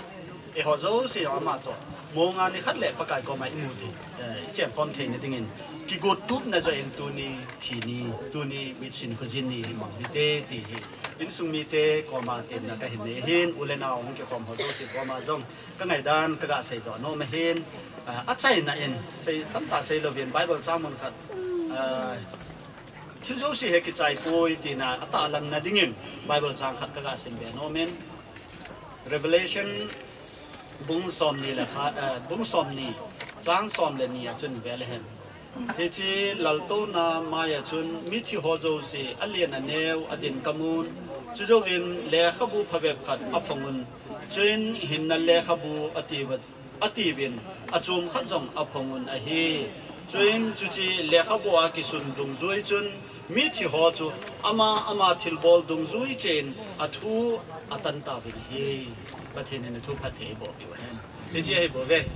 eiho jouse ama toh monga nikhat le Pakai koma imu thei, eh, ichenkhom theina dingin, kigotupna joh in tuni thi ni, tuni mitsin khojin ni hi mang hite ti hi, insung mite koma temna kahin nei ahin, u le nao hung kikhom ho jouse koma jong, kangaidan kaga seidoh nom ahin, ah, achaina in, sei, tamtah seilouvin, Bible chang mun khat, ah, thil jouse hi kichai poi tina atahlanna dingin, Bible chang khat kaga simbe nom in, Revelation bung somni le khat, eh, bung somni, chang som le ni a chun vele hen. Hiche laltouna maiya chun mithi ho jouse, alen aneo, adin kamun, chujouvin lekhabu phabep khat aphongun, chuin hinna lekhabu atiuva, atiuvin, achom khat jong aphongun ahi. Chuin chuche lekhabu a kisun dungjui chun, mithi ho chu ama ama thilbol dungjui cheh in athu atan tauvin ahi. Pathen in athu phatthei eiboh piu hen. Hiche ahibouve.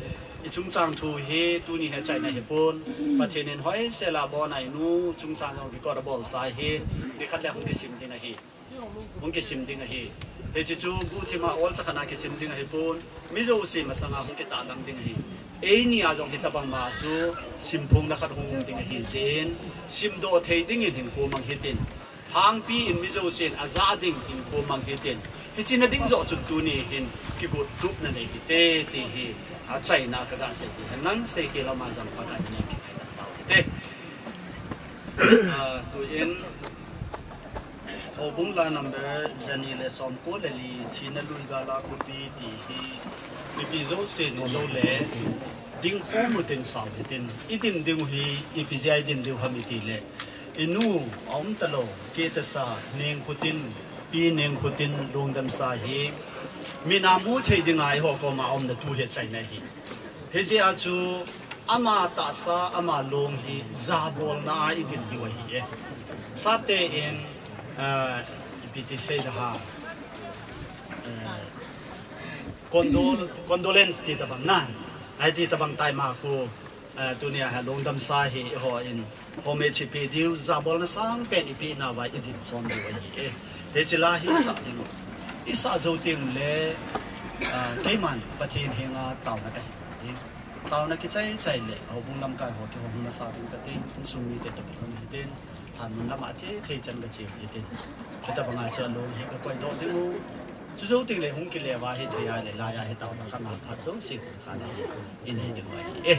I chungchang thu hi tuni hi achaina hipon. Pathen in hoisel a abona inu chungchang jong record abolsa ahi. Nikhat le hung kisim ding ahi. Hung kisim ding ahi. Hiche chu guhthima olcha khat a kisim ding ahipon. Mi jouse masanga hung kitahlang ding ahi. Eini a jong hitobang ma chu simphongna khat hung um ding ahi jeh in, simdoh thei dingin hinkho mang hitin. Lhangpi in mi jousen ajah ding hinkho mang hitin. Hiche na ding joh chun tuni hin kigot tupna nei hite ti hi achaina kaga sei ti hen lang, seikhel lama jong Pakai in eipeh tau hite. Ah, tuin Houbung la number jani le somko le li, Thina lui gala khopi ti hi mipi jousen ijou le dingkhom utin sao hitin, idin diu hi ipi jeh a idin diu ham itile, inu aum talou, Ketasa Nengkhotin, Pi Nengkhotin lungdamsa hi mina mu thei dinga eiho koma aumna thu hi achaina ahi. Hijeh a chu ama tahsa, ama long hi jabolna a idin diu ahi e. Sapte in, ah, ipi ti sei da ha, eh, condol-, condolence ti tabang na, ahi ti tabang tai ma khu, eh, tunia hi lungdamsa hi eiho in homage ipe diu, jabolna sangpen ipe nauva idin khom diu ahi e. Hiche la hi isah ding u, isah jou teng le, ah, keiman Pathen henga taona kahin ding. Taona kichai chai le houbung lamkai ho kihong masa ding katin, insung mite toh kilhon hitin, lhanmun lama che thei chan kache hitin. Hitabanga chu along hi kakoidoh ding u. Chujou teng le hung kile uva hithei a le laiya hi taona khat nga phat jouse khat le inei ding u ahi e.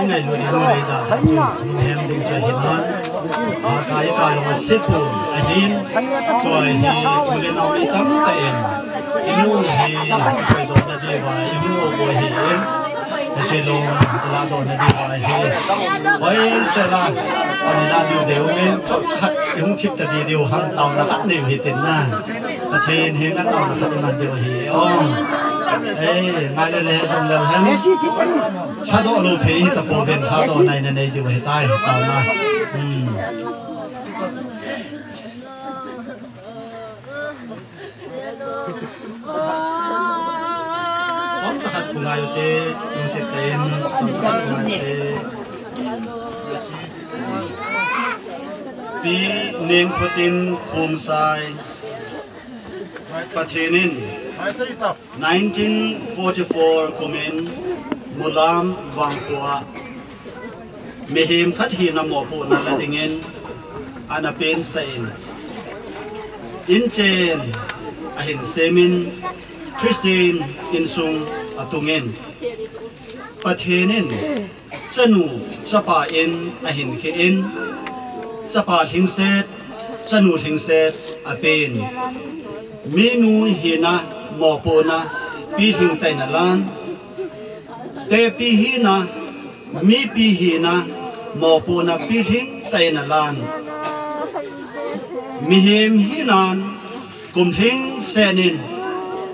Ingai lu di lu lei da chu, hem ding chu hin man. A kai ka long a se pu a hin. Tua hi u le nau mi tamtah in. Inu hi koi do na di va, inu o bo hi in. A che long la do na di va hi. Hoi se la, a ni la di de u min, chok chat, yung tip ta di di u ham tau na khat ni hi tin na. Pathen hi nga tau na khat na di u hi. Ong. Ei, ngai le le, zong le hem. Lhadoh lou thei hi tapou ven, lhadoh nai na nei diu ahi tai, taona. Hmm. Chomcha khat khu ngai u te, lungset tah in, chomcha khat khu ngai u te. Pi Nengkhutin Khongsai. Pathen in nineteen forty-four kumin Mulam vangkhua mihem khat hina mopohna la dingin ana pensah in, inchen ahin semin Christian insung atungin, Pathen in chanu chapa in ahin khe in, chapa lhingset, chanu lhingset apen. Minu hina mopohna pilhing tah in alan. Tepi hina, mipi hina mopohna pilhing tah in alan. Mihem hinan kum lhingset in,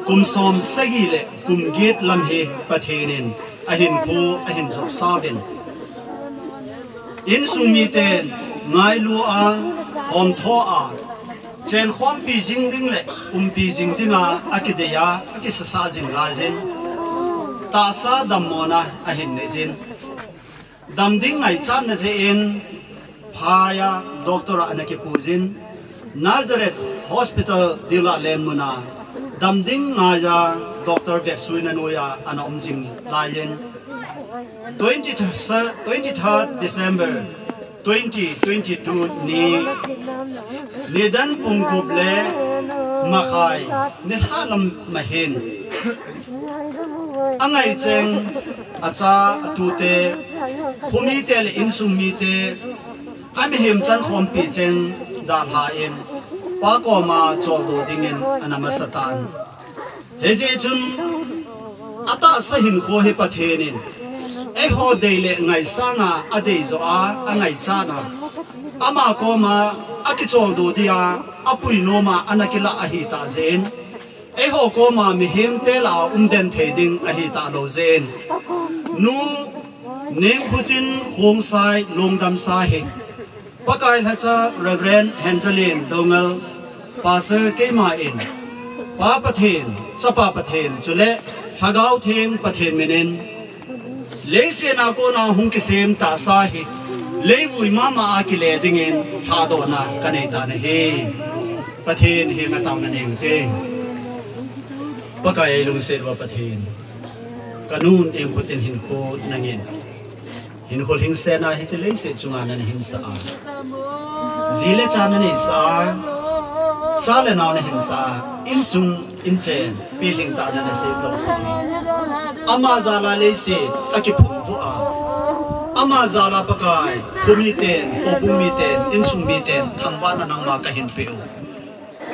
kum som sagi le kum get lam hi Pathen in ahinkho ahin jopsa uvin. Insung miten ngailu a, homtho a, chenkhompi jing ding le umpi jing dinga akidei a, akisasa jing laiyin, tahsa dammona ahin neijin. Dam ding ngaichatna jeh in, phaiya doctor a ana kipuijin, Nazareth Hospital Dewla Lane muna dam ding ngaiya doctor vetsuina noiya ana um jing laiyin, twenty, twenty-third December twenty twenty-two ni, nidan pung gup le makhai nilhah lam ahin, angaicheng, acha, atute, khomite le insung mite, amihem chankhompi cheng dalhan, Pa koma choldo dingin ana masa tan. Hijeh chun, atahsa hinkho hi Pathen in eiho dei le ngai sanga adei joh a, angaichat a, ama koma akicholdo dia apuinom a ana kilah ahitah jeh in, eiho koma mihemte lah a umden thei ding ahitah lou jeh in, Nu Nengkhutin Khongsai lungdamsa hi Pakai lhacha Reverend Henzelin Doungel, Pastor keima in, Pa Pathen, Chapa Pathen, chule Lhagao Theng Pathen minin, leiset a kona hung kisem tahsa hi leivui mama a kile dingin lhadohna kanei tan ahi. Pathen henga taona nei ute. Pakai lungset uva Pathen, kanu Nengkhutin hinkho nangin hinkho lhingsetna hiche leiset chunga nana hinsah a, ji le cha naneisah a, cha le nao nahinsah a, insung inchen pilhing tah nana semdoh sah a, ama jal a leiset akiphong vuh a, ama jal a Pakai, khomiten, houbung miten, insung miten thangvahna nangma kahin peh u.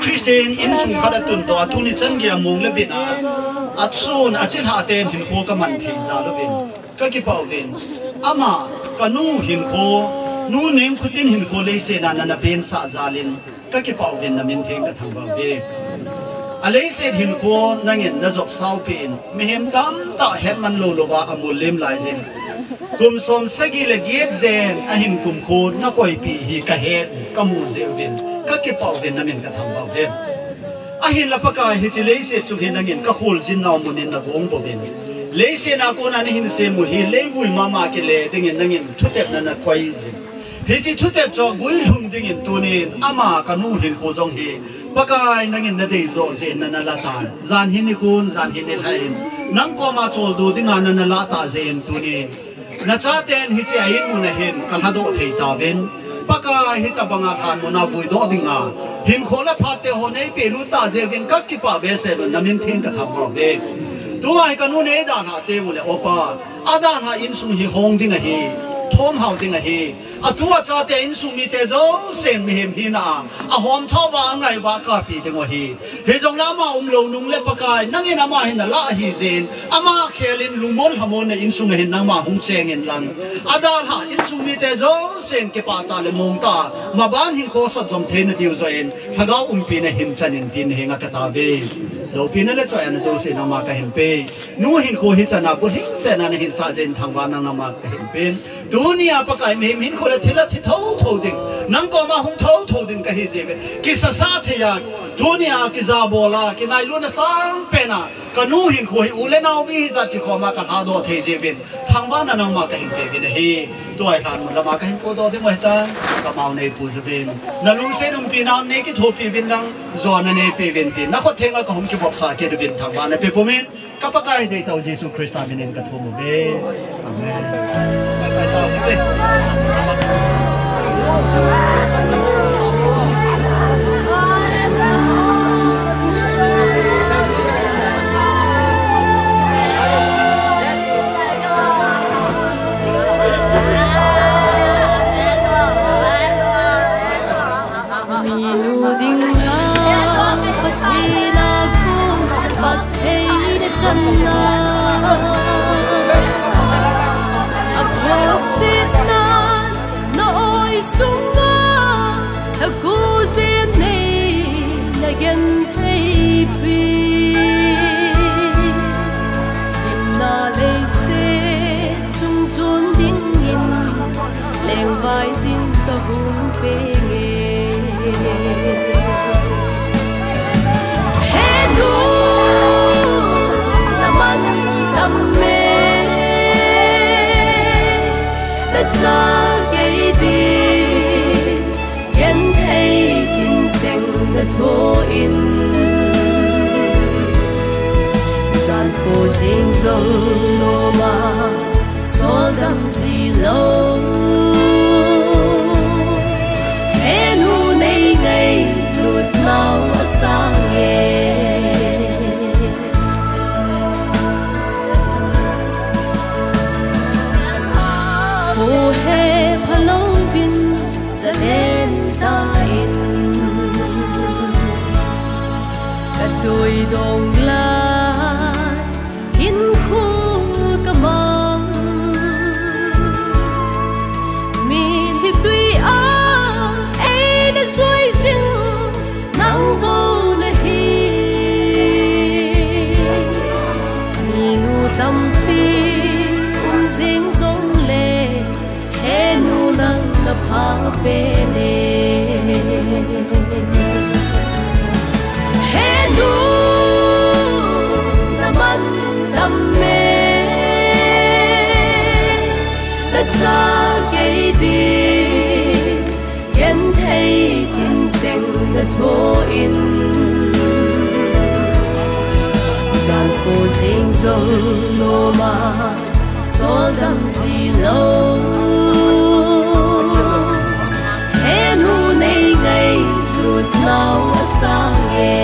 Christian insung khat a tundoh a, tuni chan geiya mong le bin a, achun achilhah ten hinkho kaman thei jal uvin, kakipah uvin. Ama, kanu hinkho, Nu Nengkhutin hinkho leiset a nana pensah jal in, kakipah uvin, namin theng kathangvah uve. Aleiset hinkho nangin najopsau peh in, mihem tamtah hetman lou louva amul lem laiyin, kum som sagi le get jen ahin kumkho nakoipeh hi kahet, kamu jeh uvin, kakipah uvin, namin kathangvah uve. Ahinla Pakai, hiche leiset chung hi nangin kakholjin nau mun in nagong bouvin, leiset a kona nahin sem u hi leivui mama kile dingin nangin thutepna nakoi jin, hiche thutep chu guilhung dingin tunin ama kanu hinkho jong hi Pakai nangin nadei joh jeh in nana la tan. Jan hi nikhon, jan hi nilhah in nang koma choldo dinga nana lah tah jeh in tunin nachaten hiche a in mun a hin kalhadoh thei tauvin, Pakai, hitobanga lhan mun a vuidoh dinga hinkho le phat teho neipehlut tah jeh uvin kakipah behseh un, namin theng kathangvah uve. Tua hi kanu nei dalhah teng uleh, opa, adalhah insung hi hong ding ahi, thomhao ding ahi. Atu achate insung mite jousen mihem hina a ahomthao uva, angai uva kapi ding u ahi. Hijongle ama umlou nungle Pakai, nangin ama hin nalah ahijeh in, ama khel in lungmon lhamon na insung a hin nangma hung cheng inlang, adalhah insung mite jousen kipah tah le mong tah a maban hinkho sot jom thei nadiu joh in, Lhagao umpina hin chan in tin henga kataove. Loupina le choiana jouse nangma kahin pe. Nu hinkho hi chan a bulhingsetna nahin sah jeh in thangvahna nangma kahin pen. Tunia Pakai, mihem hinkho le thil a thi thotho ding, nang koma hung thotho ding kahi jeh uvin, kisasa thei a, tunia kijabol a, kingailutna sangpen a, kanu hinkho hi u le nao mi hijat kikhom a kalhadoh thei jeh uvin, thangvahna nangma kahin pe uvin ahi. Tua hi lhan mun lama kahin podoh ding u ahitan, kamau neipu jiuvin, nalungset umpina nei kithopi uvin lang, jona neipe uvin tin, nakhut thenga kahung kivopsa kit uvin thangvahna pe pumin, ka Pakai deitah u Jesu Christa minin kathum uve. Amen. Bye bye tao uve. Minu dinga Pathen a kon phattheina channa, aphotchetna na-oi sunga, agu jeng nei nagentheipi. Hinna leiset chung chun dingin, lengvai jin kahung penge. He nu, naman tam e, nachate kei din, genthei tincheng nathoh in, jankho jing jong noma, choldam jilou. He nu, nei ngailut nau asang e. Kho hepha louvin, jalen tah in, katui dong lai, hinkho kamang. Mitlhi tui a eina jui jing nang bou nahi. Minu tampi um jing jongle, he nu, nang napha pen e. He nu, naman tam e, nachate kei din, genthei tincheng nathoh in, jankho jing jong noma, choldam jilou. He nu, nei ngailut nau asang e.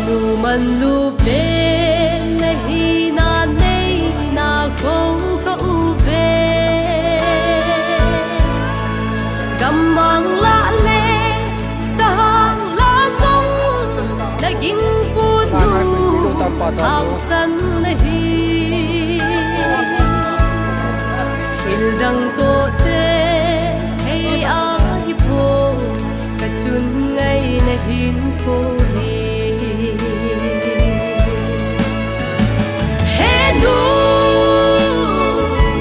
Nu manlu pen nahina neina kou kauve. Gammang lah le sahang lah jong naging put nu hangsan nahi. Thil dang toh te hei a kipho kachun ngai nahin ko hi. He nu,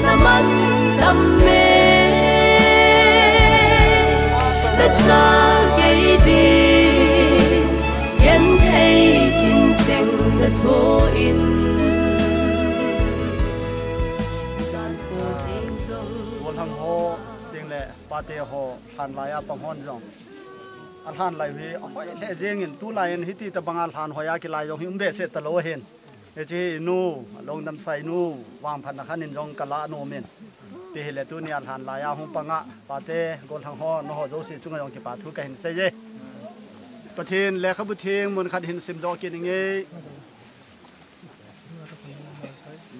naman tam e, nachate kei din, genthei tincheng nathoh in, jankho jing jong. Golhang ho, tengle pate ho, lhan laiya pang hon jong, Alhan lai hi ahoi lheh jengin, tulai in hiti tabanga lhan hoiya kilai jong hi um behseh talou ahin. Hiche hi inu, alongdamsa inu, vangphatna khat in jong kala nom in. Ti hile tunia lhan laiya hung panga, pate, gollhang ho, nangho jouse chunga jong kipa thu kahin seiye. Pathen lekhabu theng mun khat hin simdoh kit inge.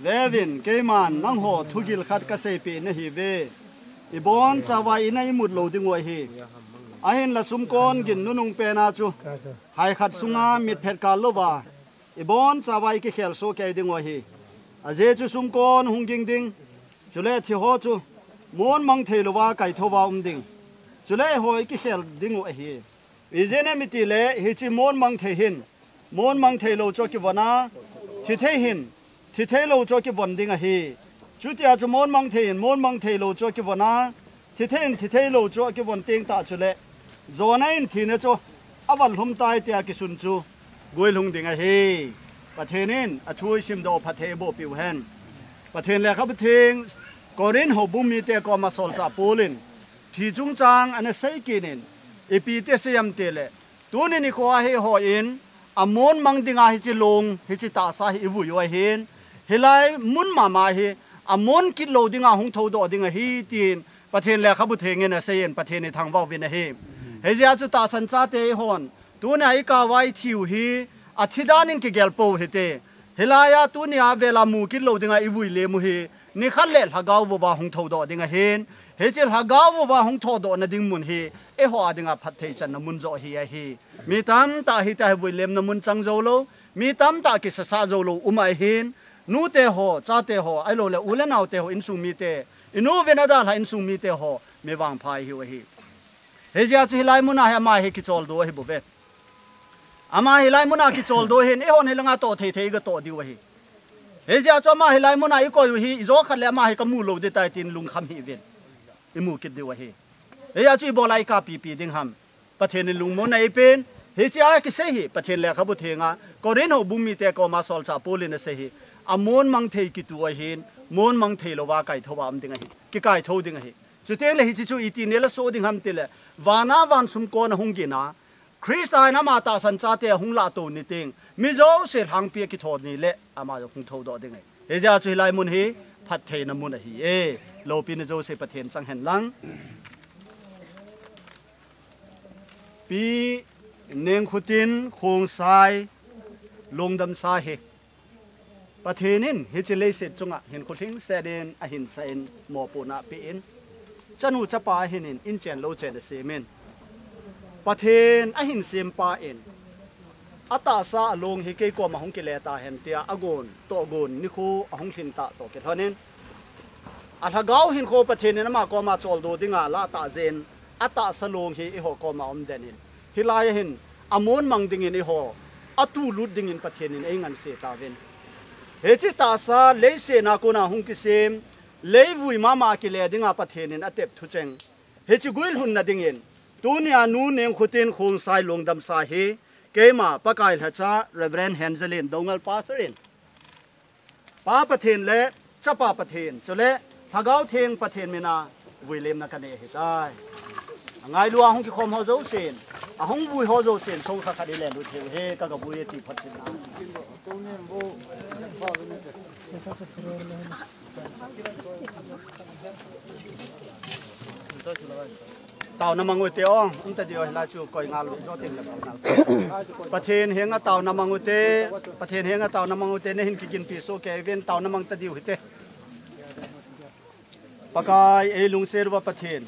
Veuvin, keiman nangho thugil khat kaseipeh nahiuve. Ibonchauva ina imut lou diu ahi. Ahinla sumkon gin nunung pena chu, hai khat sunga mitphet kal louva, ibonchauva ikikhel soh kei diu ahi. Ajeh chu sumkon hung ging ding, chule thiho chu monmang thei louva kaithouva um ding, chule eiho ikikhel diu ahi. Ijeh inem itile hiche monmang thei hin, monmang thei lou chu akivon a, thithei hin, thithei lou chu akivon ding ahi. Chutia chu monmang thei hin, monmang thei lou chu akivon a, thithei hin, thithei lou chu akivon teng tah chule, Jonah in thina chu aval lhum tai tia kisun chu guilhung ding ahi. Pathen in athu isimdoh phatthei eiboh piu hen. Pathen lekhabu theng Corinth houbung mite koma solchah Paul in thi chungchang ana sei kit in, ipi ti asei em itile, tuni nikho a hi eihon amonmang dinga hiche long, hiche tahsa hi ivui u ahin, hilai mun mama hi amon kit lou dinga hung thoudoh ding ahi tin Pathen lekhabu theng in asei in, Pathen ithangvah uvin ahi. Hijeh chun tahsan chate eihon tunia ikah uva ithiu hi athi dan in kigel pou hite. Hilaiya tunia vela mu kit lou dinga ivui lem u hi nikhat le lhagao vouva hung thoudoh ding ahin, hiche lhagao vouva hung thoudohna ding mun hi eiho a dinga phatthei channa mun joh hi ahi. Mi tamtah hitia hi vui lemna mun chang joulou, mi tamtah kisasa joulou um ahin, nute ho, chate ho, ahiloule u le naote ho, insung mite, inu uvin adalhah insung mite ho mi vangpha ihiu ahi. Hijeh chun hilai muna hi ama hi kicholdo ahibouve. Ama hilai muna kicholdo ahin, eihon hilanga toh thei thei igatoh diu ahi. Hijeh chun ama hilai muna ikoi u hi, ijo khat le ama hi kamu lou ding tai tin lungkham hih uvin, imu kit diu ahi. Hijeh chun ibola ikahpipi ding ham? Pathen in lungmonna eipen. Hichea kisei hi Pathen lekhabu thenga Corinth houbung mite koma solchah Paul in asei hi, amonmang thei kitu ahin, monmang thei louva kaithouva um ding ahi, kikaithou ding ahi. Chutengle hiche chu iti neilasoh ding ham itile, vana van sumkon ahung gin a, Christa in ama tahsan chate ahung lahtou ni teng, mi jouse lhangpi akitho nile ama jong hung thoudoh ding ahi. Hijeh chun hilai mun hi phattheina mun ahi e. Loupina jouse Pathen chang hen lang. Pi Nengkhutin Khongsai lungdamsa hi Pathen in hiche leiset chunga hinkho lhingset in ahinsah in, mopohna apen, chanu chapa ahin in, inchen louchen asemin, Pathen ahin sempa in, atahsa along hi kei koma hung kile tahen tia agon tohgon nikho ahung lhing tah toh kilhonin, alhagao hinkho Pathen in ama koma choldo dinga alah tah jeh in, atahsa long hi eiho koma umden in, hilai ahin amonmang dingin eiho atulut dingin Pathen in eingansei tauvin. Hiche tahsa leiset a kona hung kisem, leivui mama kile dinga Pathen in atep thucheng, hiche guilhunna dingin, tunia Nu Nengkhutin Khongsai lungdamsa hi keima Pakai lhacha Reverend Henzelin Doungel Pastor in, Pa Pathen le Chapa Pathen chule Lhagao Theng Pathen mina vuilemna kanei ahitai. Angailua hung kikhom ho jousen, ahung vui ho jousen, songkha khat ilelut theiu hi kagavui e ti phot kit na. Taona mang ute o, umta diu hilai chu koi ngal u jo teng le pau ngal. Pathen henga taona mang ute, Pathen henga taona mang ute, nahin kiginpi soh kei uvin taona mang ta diu hite. Pakai eilungset uva Pathen,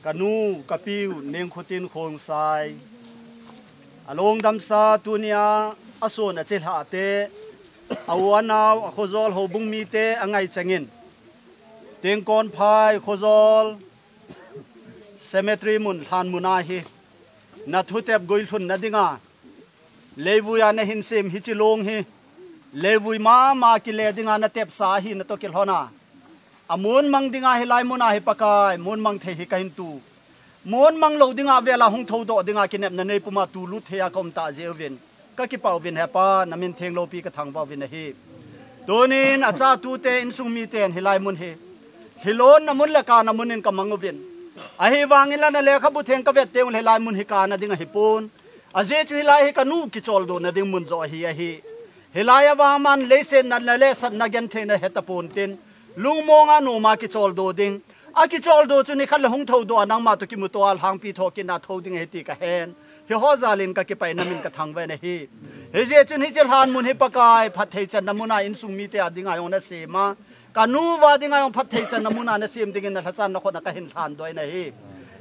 kanu, kapiu, Nengkhutin Khongsai, alungdamsa tunia ason achilhahte, a u anao, akhojol houbung mite angaichangin, Tengkonphai khojol cemetery mun, lhan mun ahi, nathutep guilhunna dinga, leivui a nahin sem hiche long hi, leivui mama kile dinga natepsa ahina toh kilhona, amonmang dinga hilai muna hi Pakai, monmang thei hi kahin tu. Monmang lou dinga vela hung thoudoh dinga kinepna neipuma tulut theiya kaum tah jeh uvin, kakipah uvin he Pa, namin theng loupi kathangvah uvin ahi. Tunin achatute insung miten hilai mun hi lhilonna mun le kana mun in kamang uvin, Ahivangin la na lekhabu theng ka vet teng hilai mun hi kana ding ahi pon. Ajeh chu hilai hi ka nu kicholdo na ding mun jo ahi ahi. Hilai avang man leiset na na le sat na gen thei na heta pon tin. Lungmonga numa kicholdo ding. A kicholdo chu nikhat le hung thodo a nangma to kimuto a lhangpi tho kina tho ding ahi ti ka hen. Hi ho jalin ka kipai na min ka thangvah na hi. Hijeh chun hiche lhan mun hi Pakai phatthei channa muna insung mite a dinga jong na sema. Ka nu va dinga jong phatthei channa muna na sem dingin na lhachan na khona ka hin lhan doi na hi.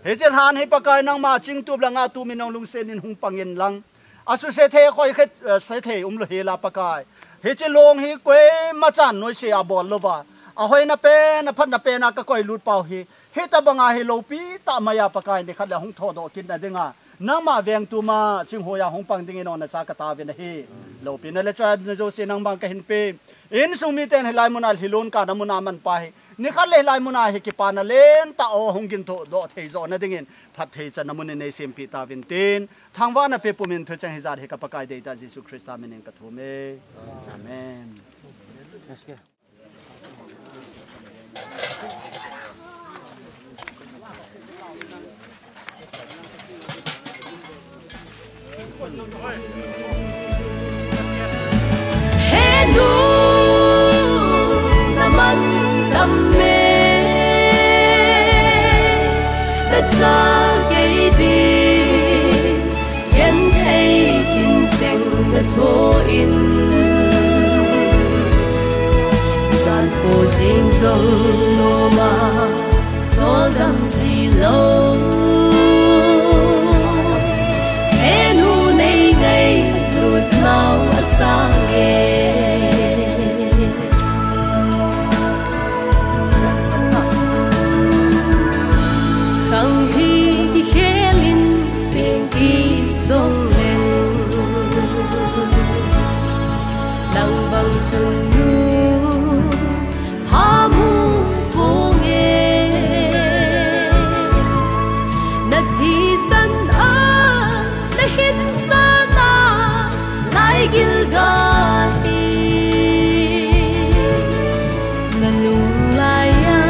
Hiche lhan hi Pakai nangma chingtup langa tumin jong lungsenin hung pangin lang. Asuse thei khoi khet, eh, se thei umlou hela Pakai. Hiche long hi koima chan noise a bol louva. Ahoina pen, aphatna pen a ka koi lut pau hi. Hitabanga hi loupi tah maiya Pakai nikhat le hung thodo kit na dinga. Nangma vengtuma chinghoiya hung pang dingin jong na cha ka taovin ahi. Loupina le choi na jouse nangma ka hin pe. Insung miten hilai muna lhilun kana muna man pa hi. Nikhat le hilai muna hi kipana lentah o hung gin thodo thei jo na dingin. Phatthei channa mun in nei sempeh tauvin tin. Thangvahna pe pumin thucheng hijat hi ka Pakai deitah Jesu Christa minin ka thum e. Amen. He nu, na man tam e, na cha kei ding, genthei tin cheng na tho in, jan kho jing jong noma, choldam ji lou. He nu nei ngailut nau asang e. Khang hi kikhel in peng kit jong leng, nang bang chun nu pha mu ponge. Na thisan a, na khetsan a, lai gilgal hi. Na lunglai a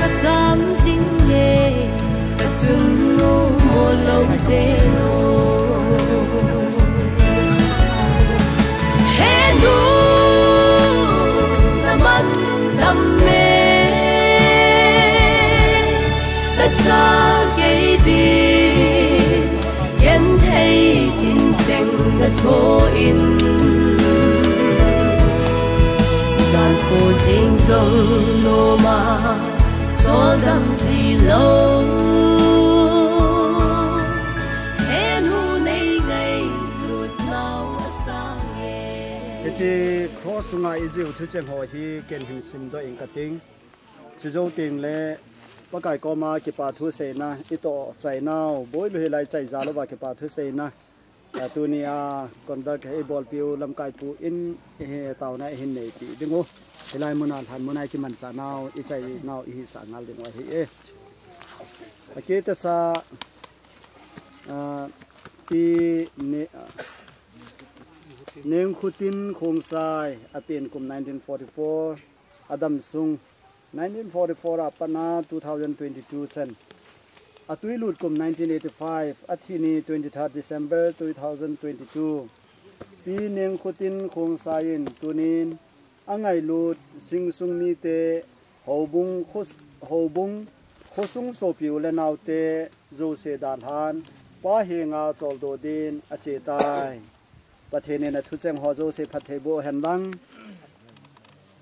ka cham jing e, ka chun nu mo lou jeng o. He nu, na man tam e, na cha kei ding, genthei tin cheng na tho in, jan kho jing jong noma, choldam ji lou. He nu nei ngailut nau asang e. Hiche cross sunga i jiu thucheng ho hi ken hin simdoh ing kating. Chujou tengle Pakai koma kipa thu seina, i toh chainau, boilou hilai chai ja louva kipa thu seina. A, tunia conduct hi i bolpiu lamkai pu in, eh, taona i hin neipi ding u. Hilai muna lhan muna i kimanchah nau, i chainau, i hisah ngal ding u ahi e. Akitasa, a, Pi Ne-, a, Nengkhutin Khongsai, apen kum nineteen forty-four, adam sung nineteen forty-four a pat a two thousand twenty-two chan. Atui lut kum nineteen eighty-five, athi ni twenty-third December two thousand twenty-two. Pi Nengkhutin Khongsai in tunin angailut jingsung mite, houbung khos-, houbung khosung sopiu le naote jouse dalhan Pa henga choldo din ache tai. Pathen in athucheng ho jouse phatthei boh hen lang.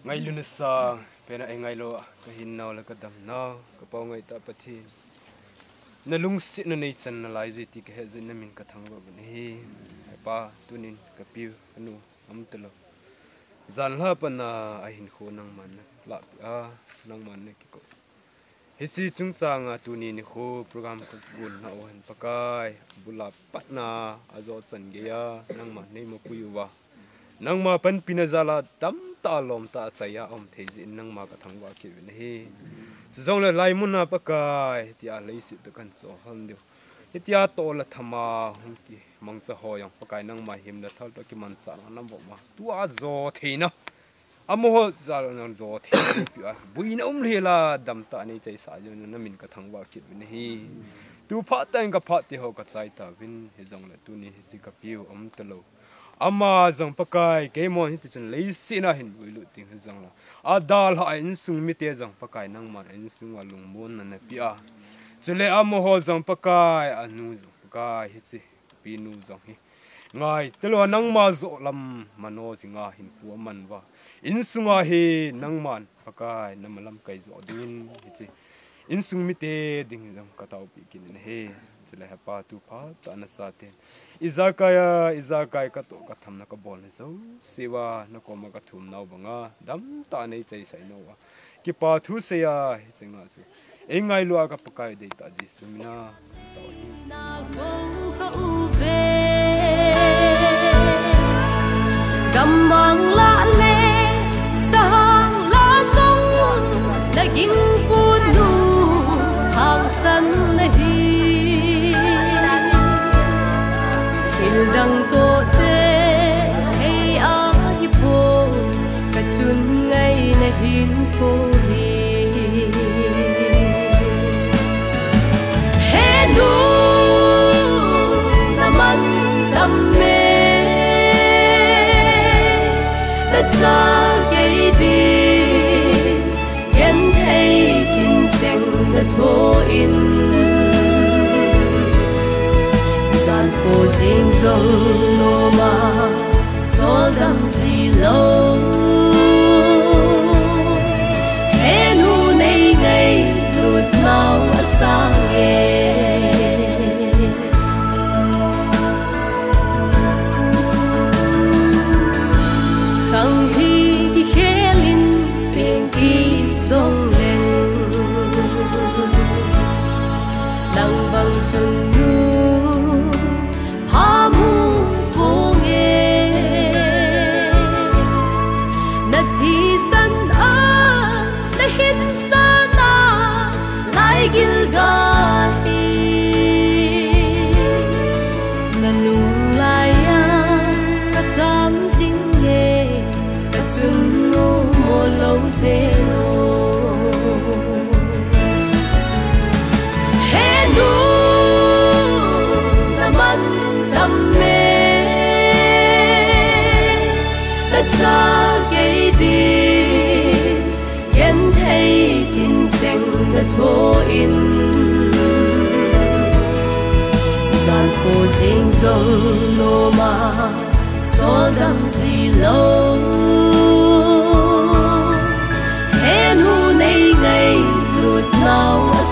Ngailutna sang, pena eingailou, ka hinnau le ka damnau, ka Pau ngaitah Pathen. Na lungsetna neichan nalai jeh ti ka hetjin na min ka thangvah uvin ahi. He Pa, tunin ka piu, ka nu, aum talou. Janhi a pat a ahinkho nangman na lahpeh a, nangman na kikou. Hiche chungchanga tuni nikho program ka gon na uhen Pakai, abul a pat a ajo chan geiya nangma nei mapui uva. Nangma panpina jal a tamtah a lomtah a chai a aum thei jeh in nangma ka thangvah kit uvin ahi. Chujongle hilai mun a Pakai, hitia leiset toh kan chohhon diu. Hitia toh le thama hung kimangcha ho jong Pakai nangma himna thal toh kimanchah na nam vop ma. Tua jo theina. Amaho jal nang jo thei pi a. Buina um le la dam ta nei chai sa jo na min ka thangvah kit vin hi. Tu phat tan ka phat te ho ka chai ta vin hi jong le tuni hi si ka piu um ta lo. Ama jong Pakai, keimon hiti chun leiset a hin builut ding hi jong la. A dalha a insung mite jong Pakai nangman a insung a lungmon na na pi a. Chule amaho jong Pakai, a nu jong Pakai hi si, pi nu jong hi. Ngai, telo nangma jo lam mano jinga hin pu aman va. Insunga hi nangman Pakai, na malam kai jo dingin hi si. Insung mite ding jong ka tao pi kin na he. Chule he pa tu phat ta na sa te. Ijakai a, ijakai ka to ka tham na ka bol ni jo. Siva na koma ka thum nau banga. Dam ta nei chai sai nau a. Kipa thu sei a, hi chenga chu. Ei ngailu a ka Pakai dei ta Jesu mina. Gamang la le sang la jong na ging punu hangsan na hi. Thil dang to te hei a hi po ka chun ngai na hin ko hi. He nu na man tam me na cha kei di. Ken thei tin cheng na tho in. Zan ko jing jong no ma chol dam si lo. He nu nei ngai lut nau a sang e. Khang hi kikhel in peng ki jong leng. Nang bang chun nu pha mu pong e. Na thisan a, na hinsan a, lai gil ga hi. Na lung lai a, ka cham jing e, ka chun nu mo lo je lo. He nu na man tam me na cha kei di. Ken thei tin cheng na tho in. Zan ko jing jong no ma chol dam si lo. He nu nei ngai lut nau a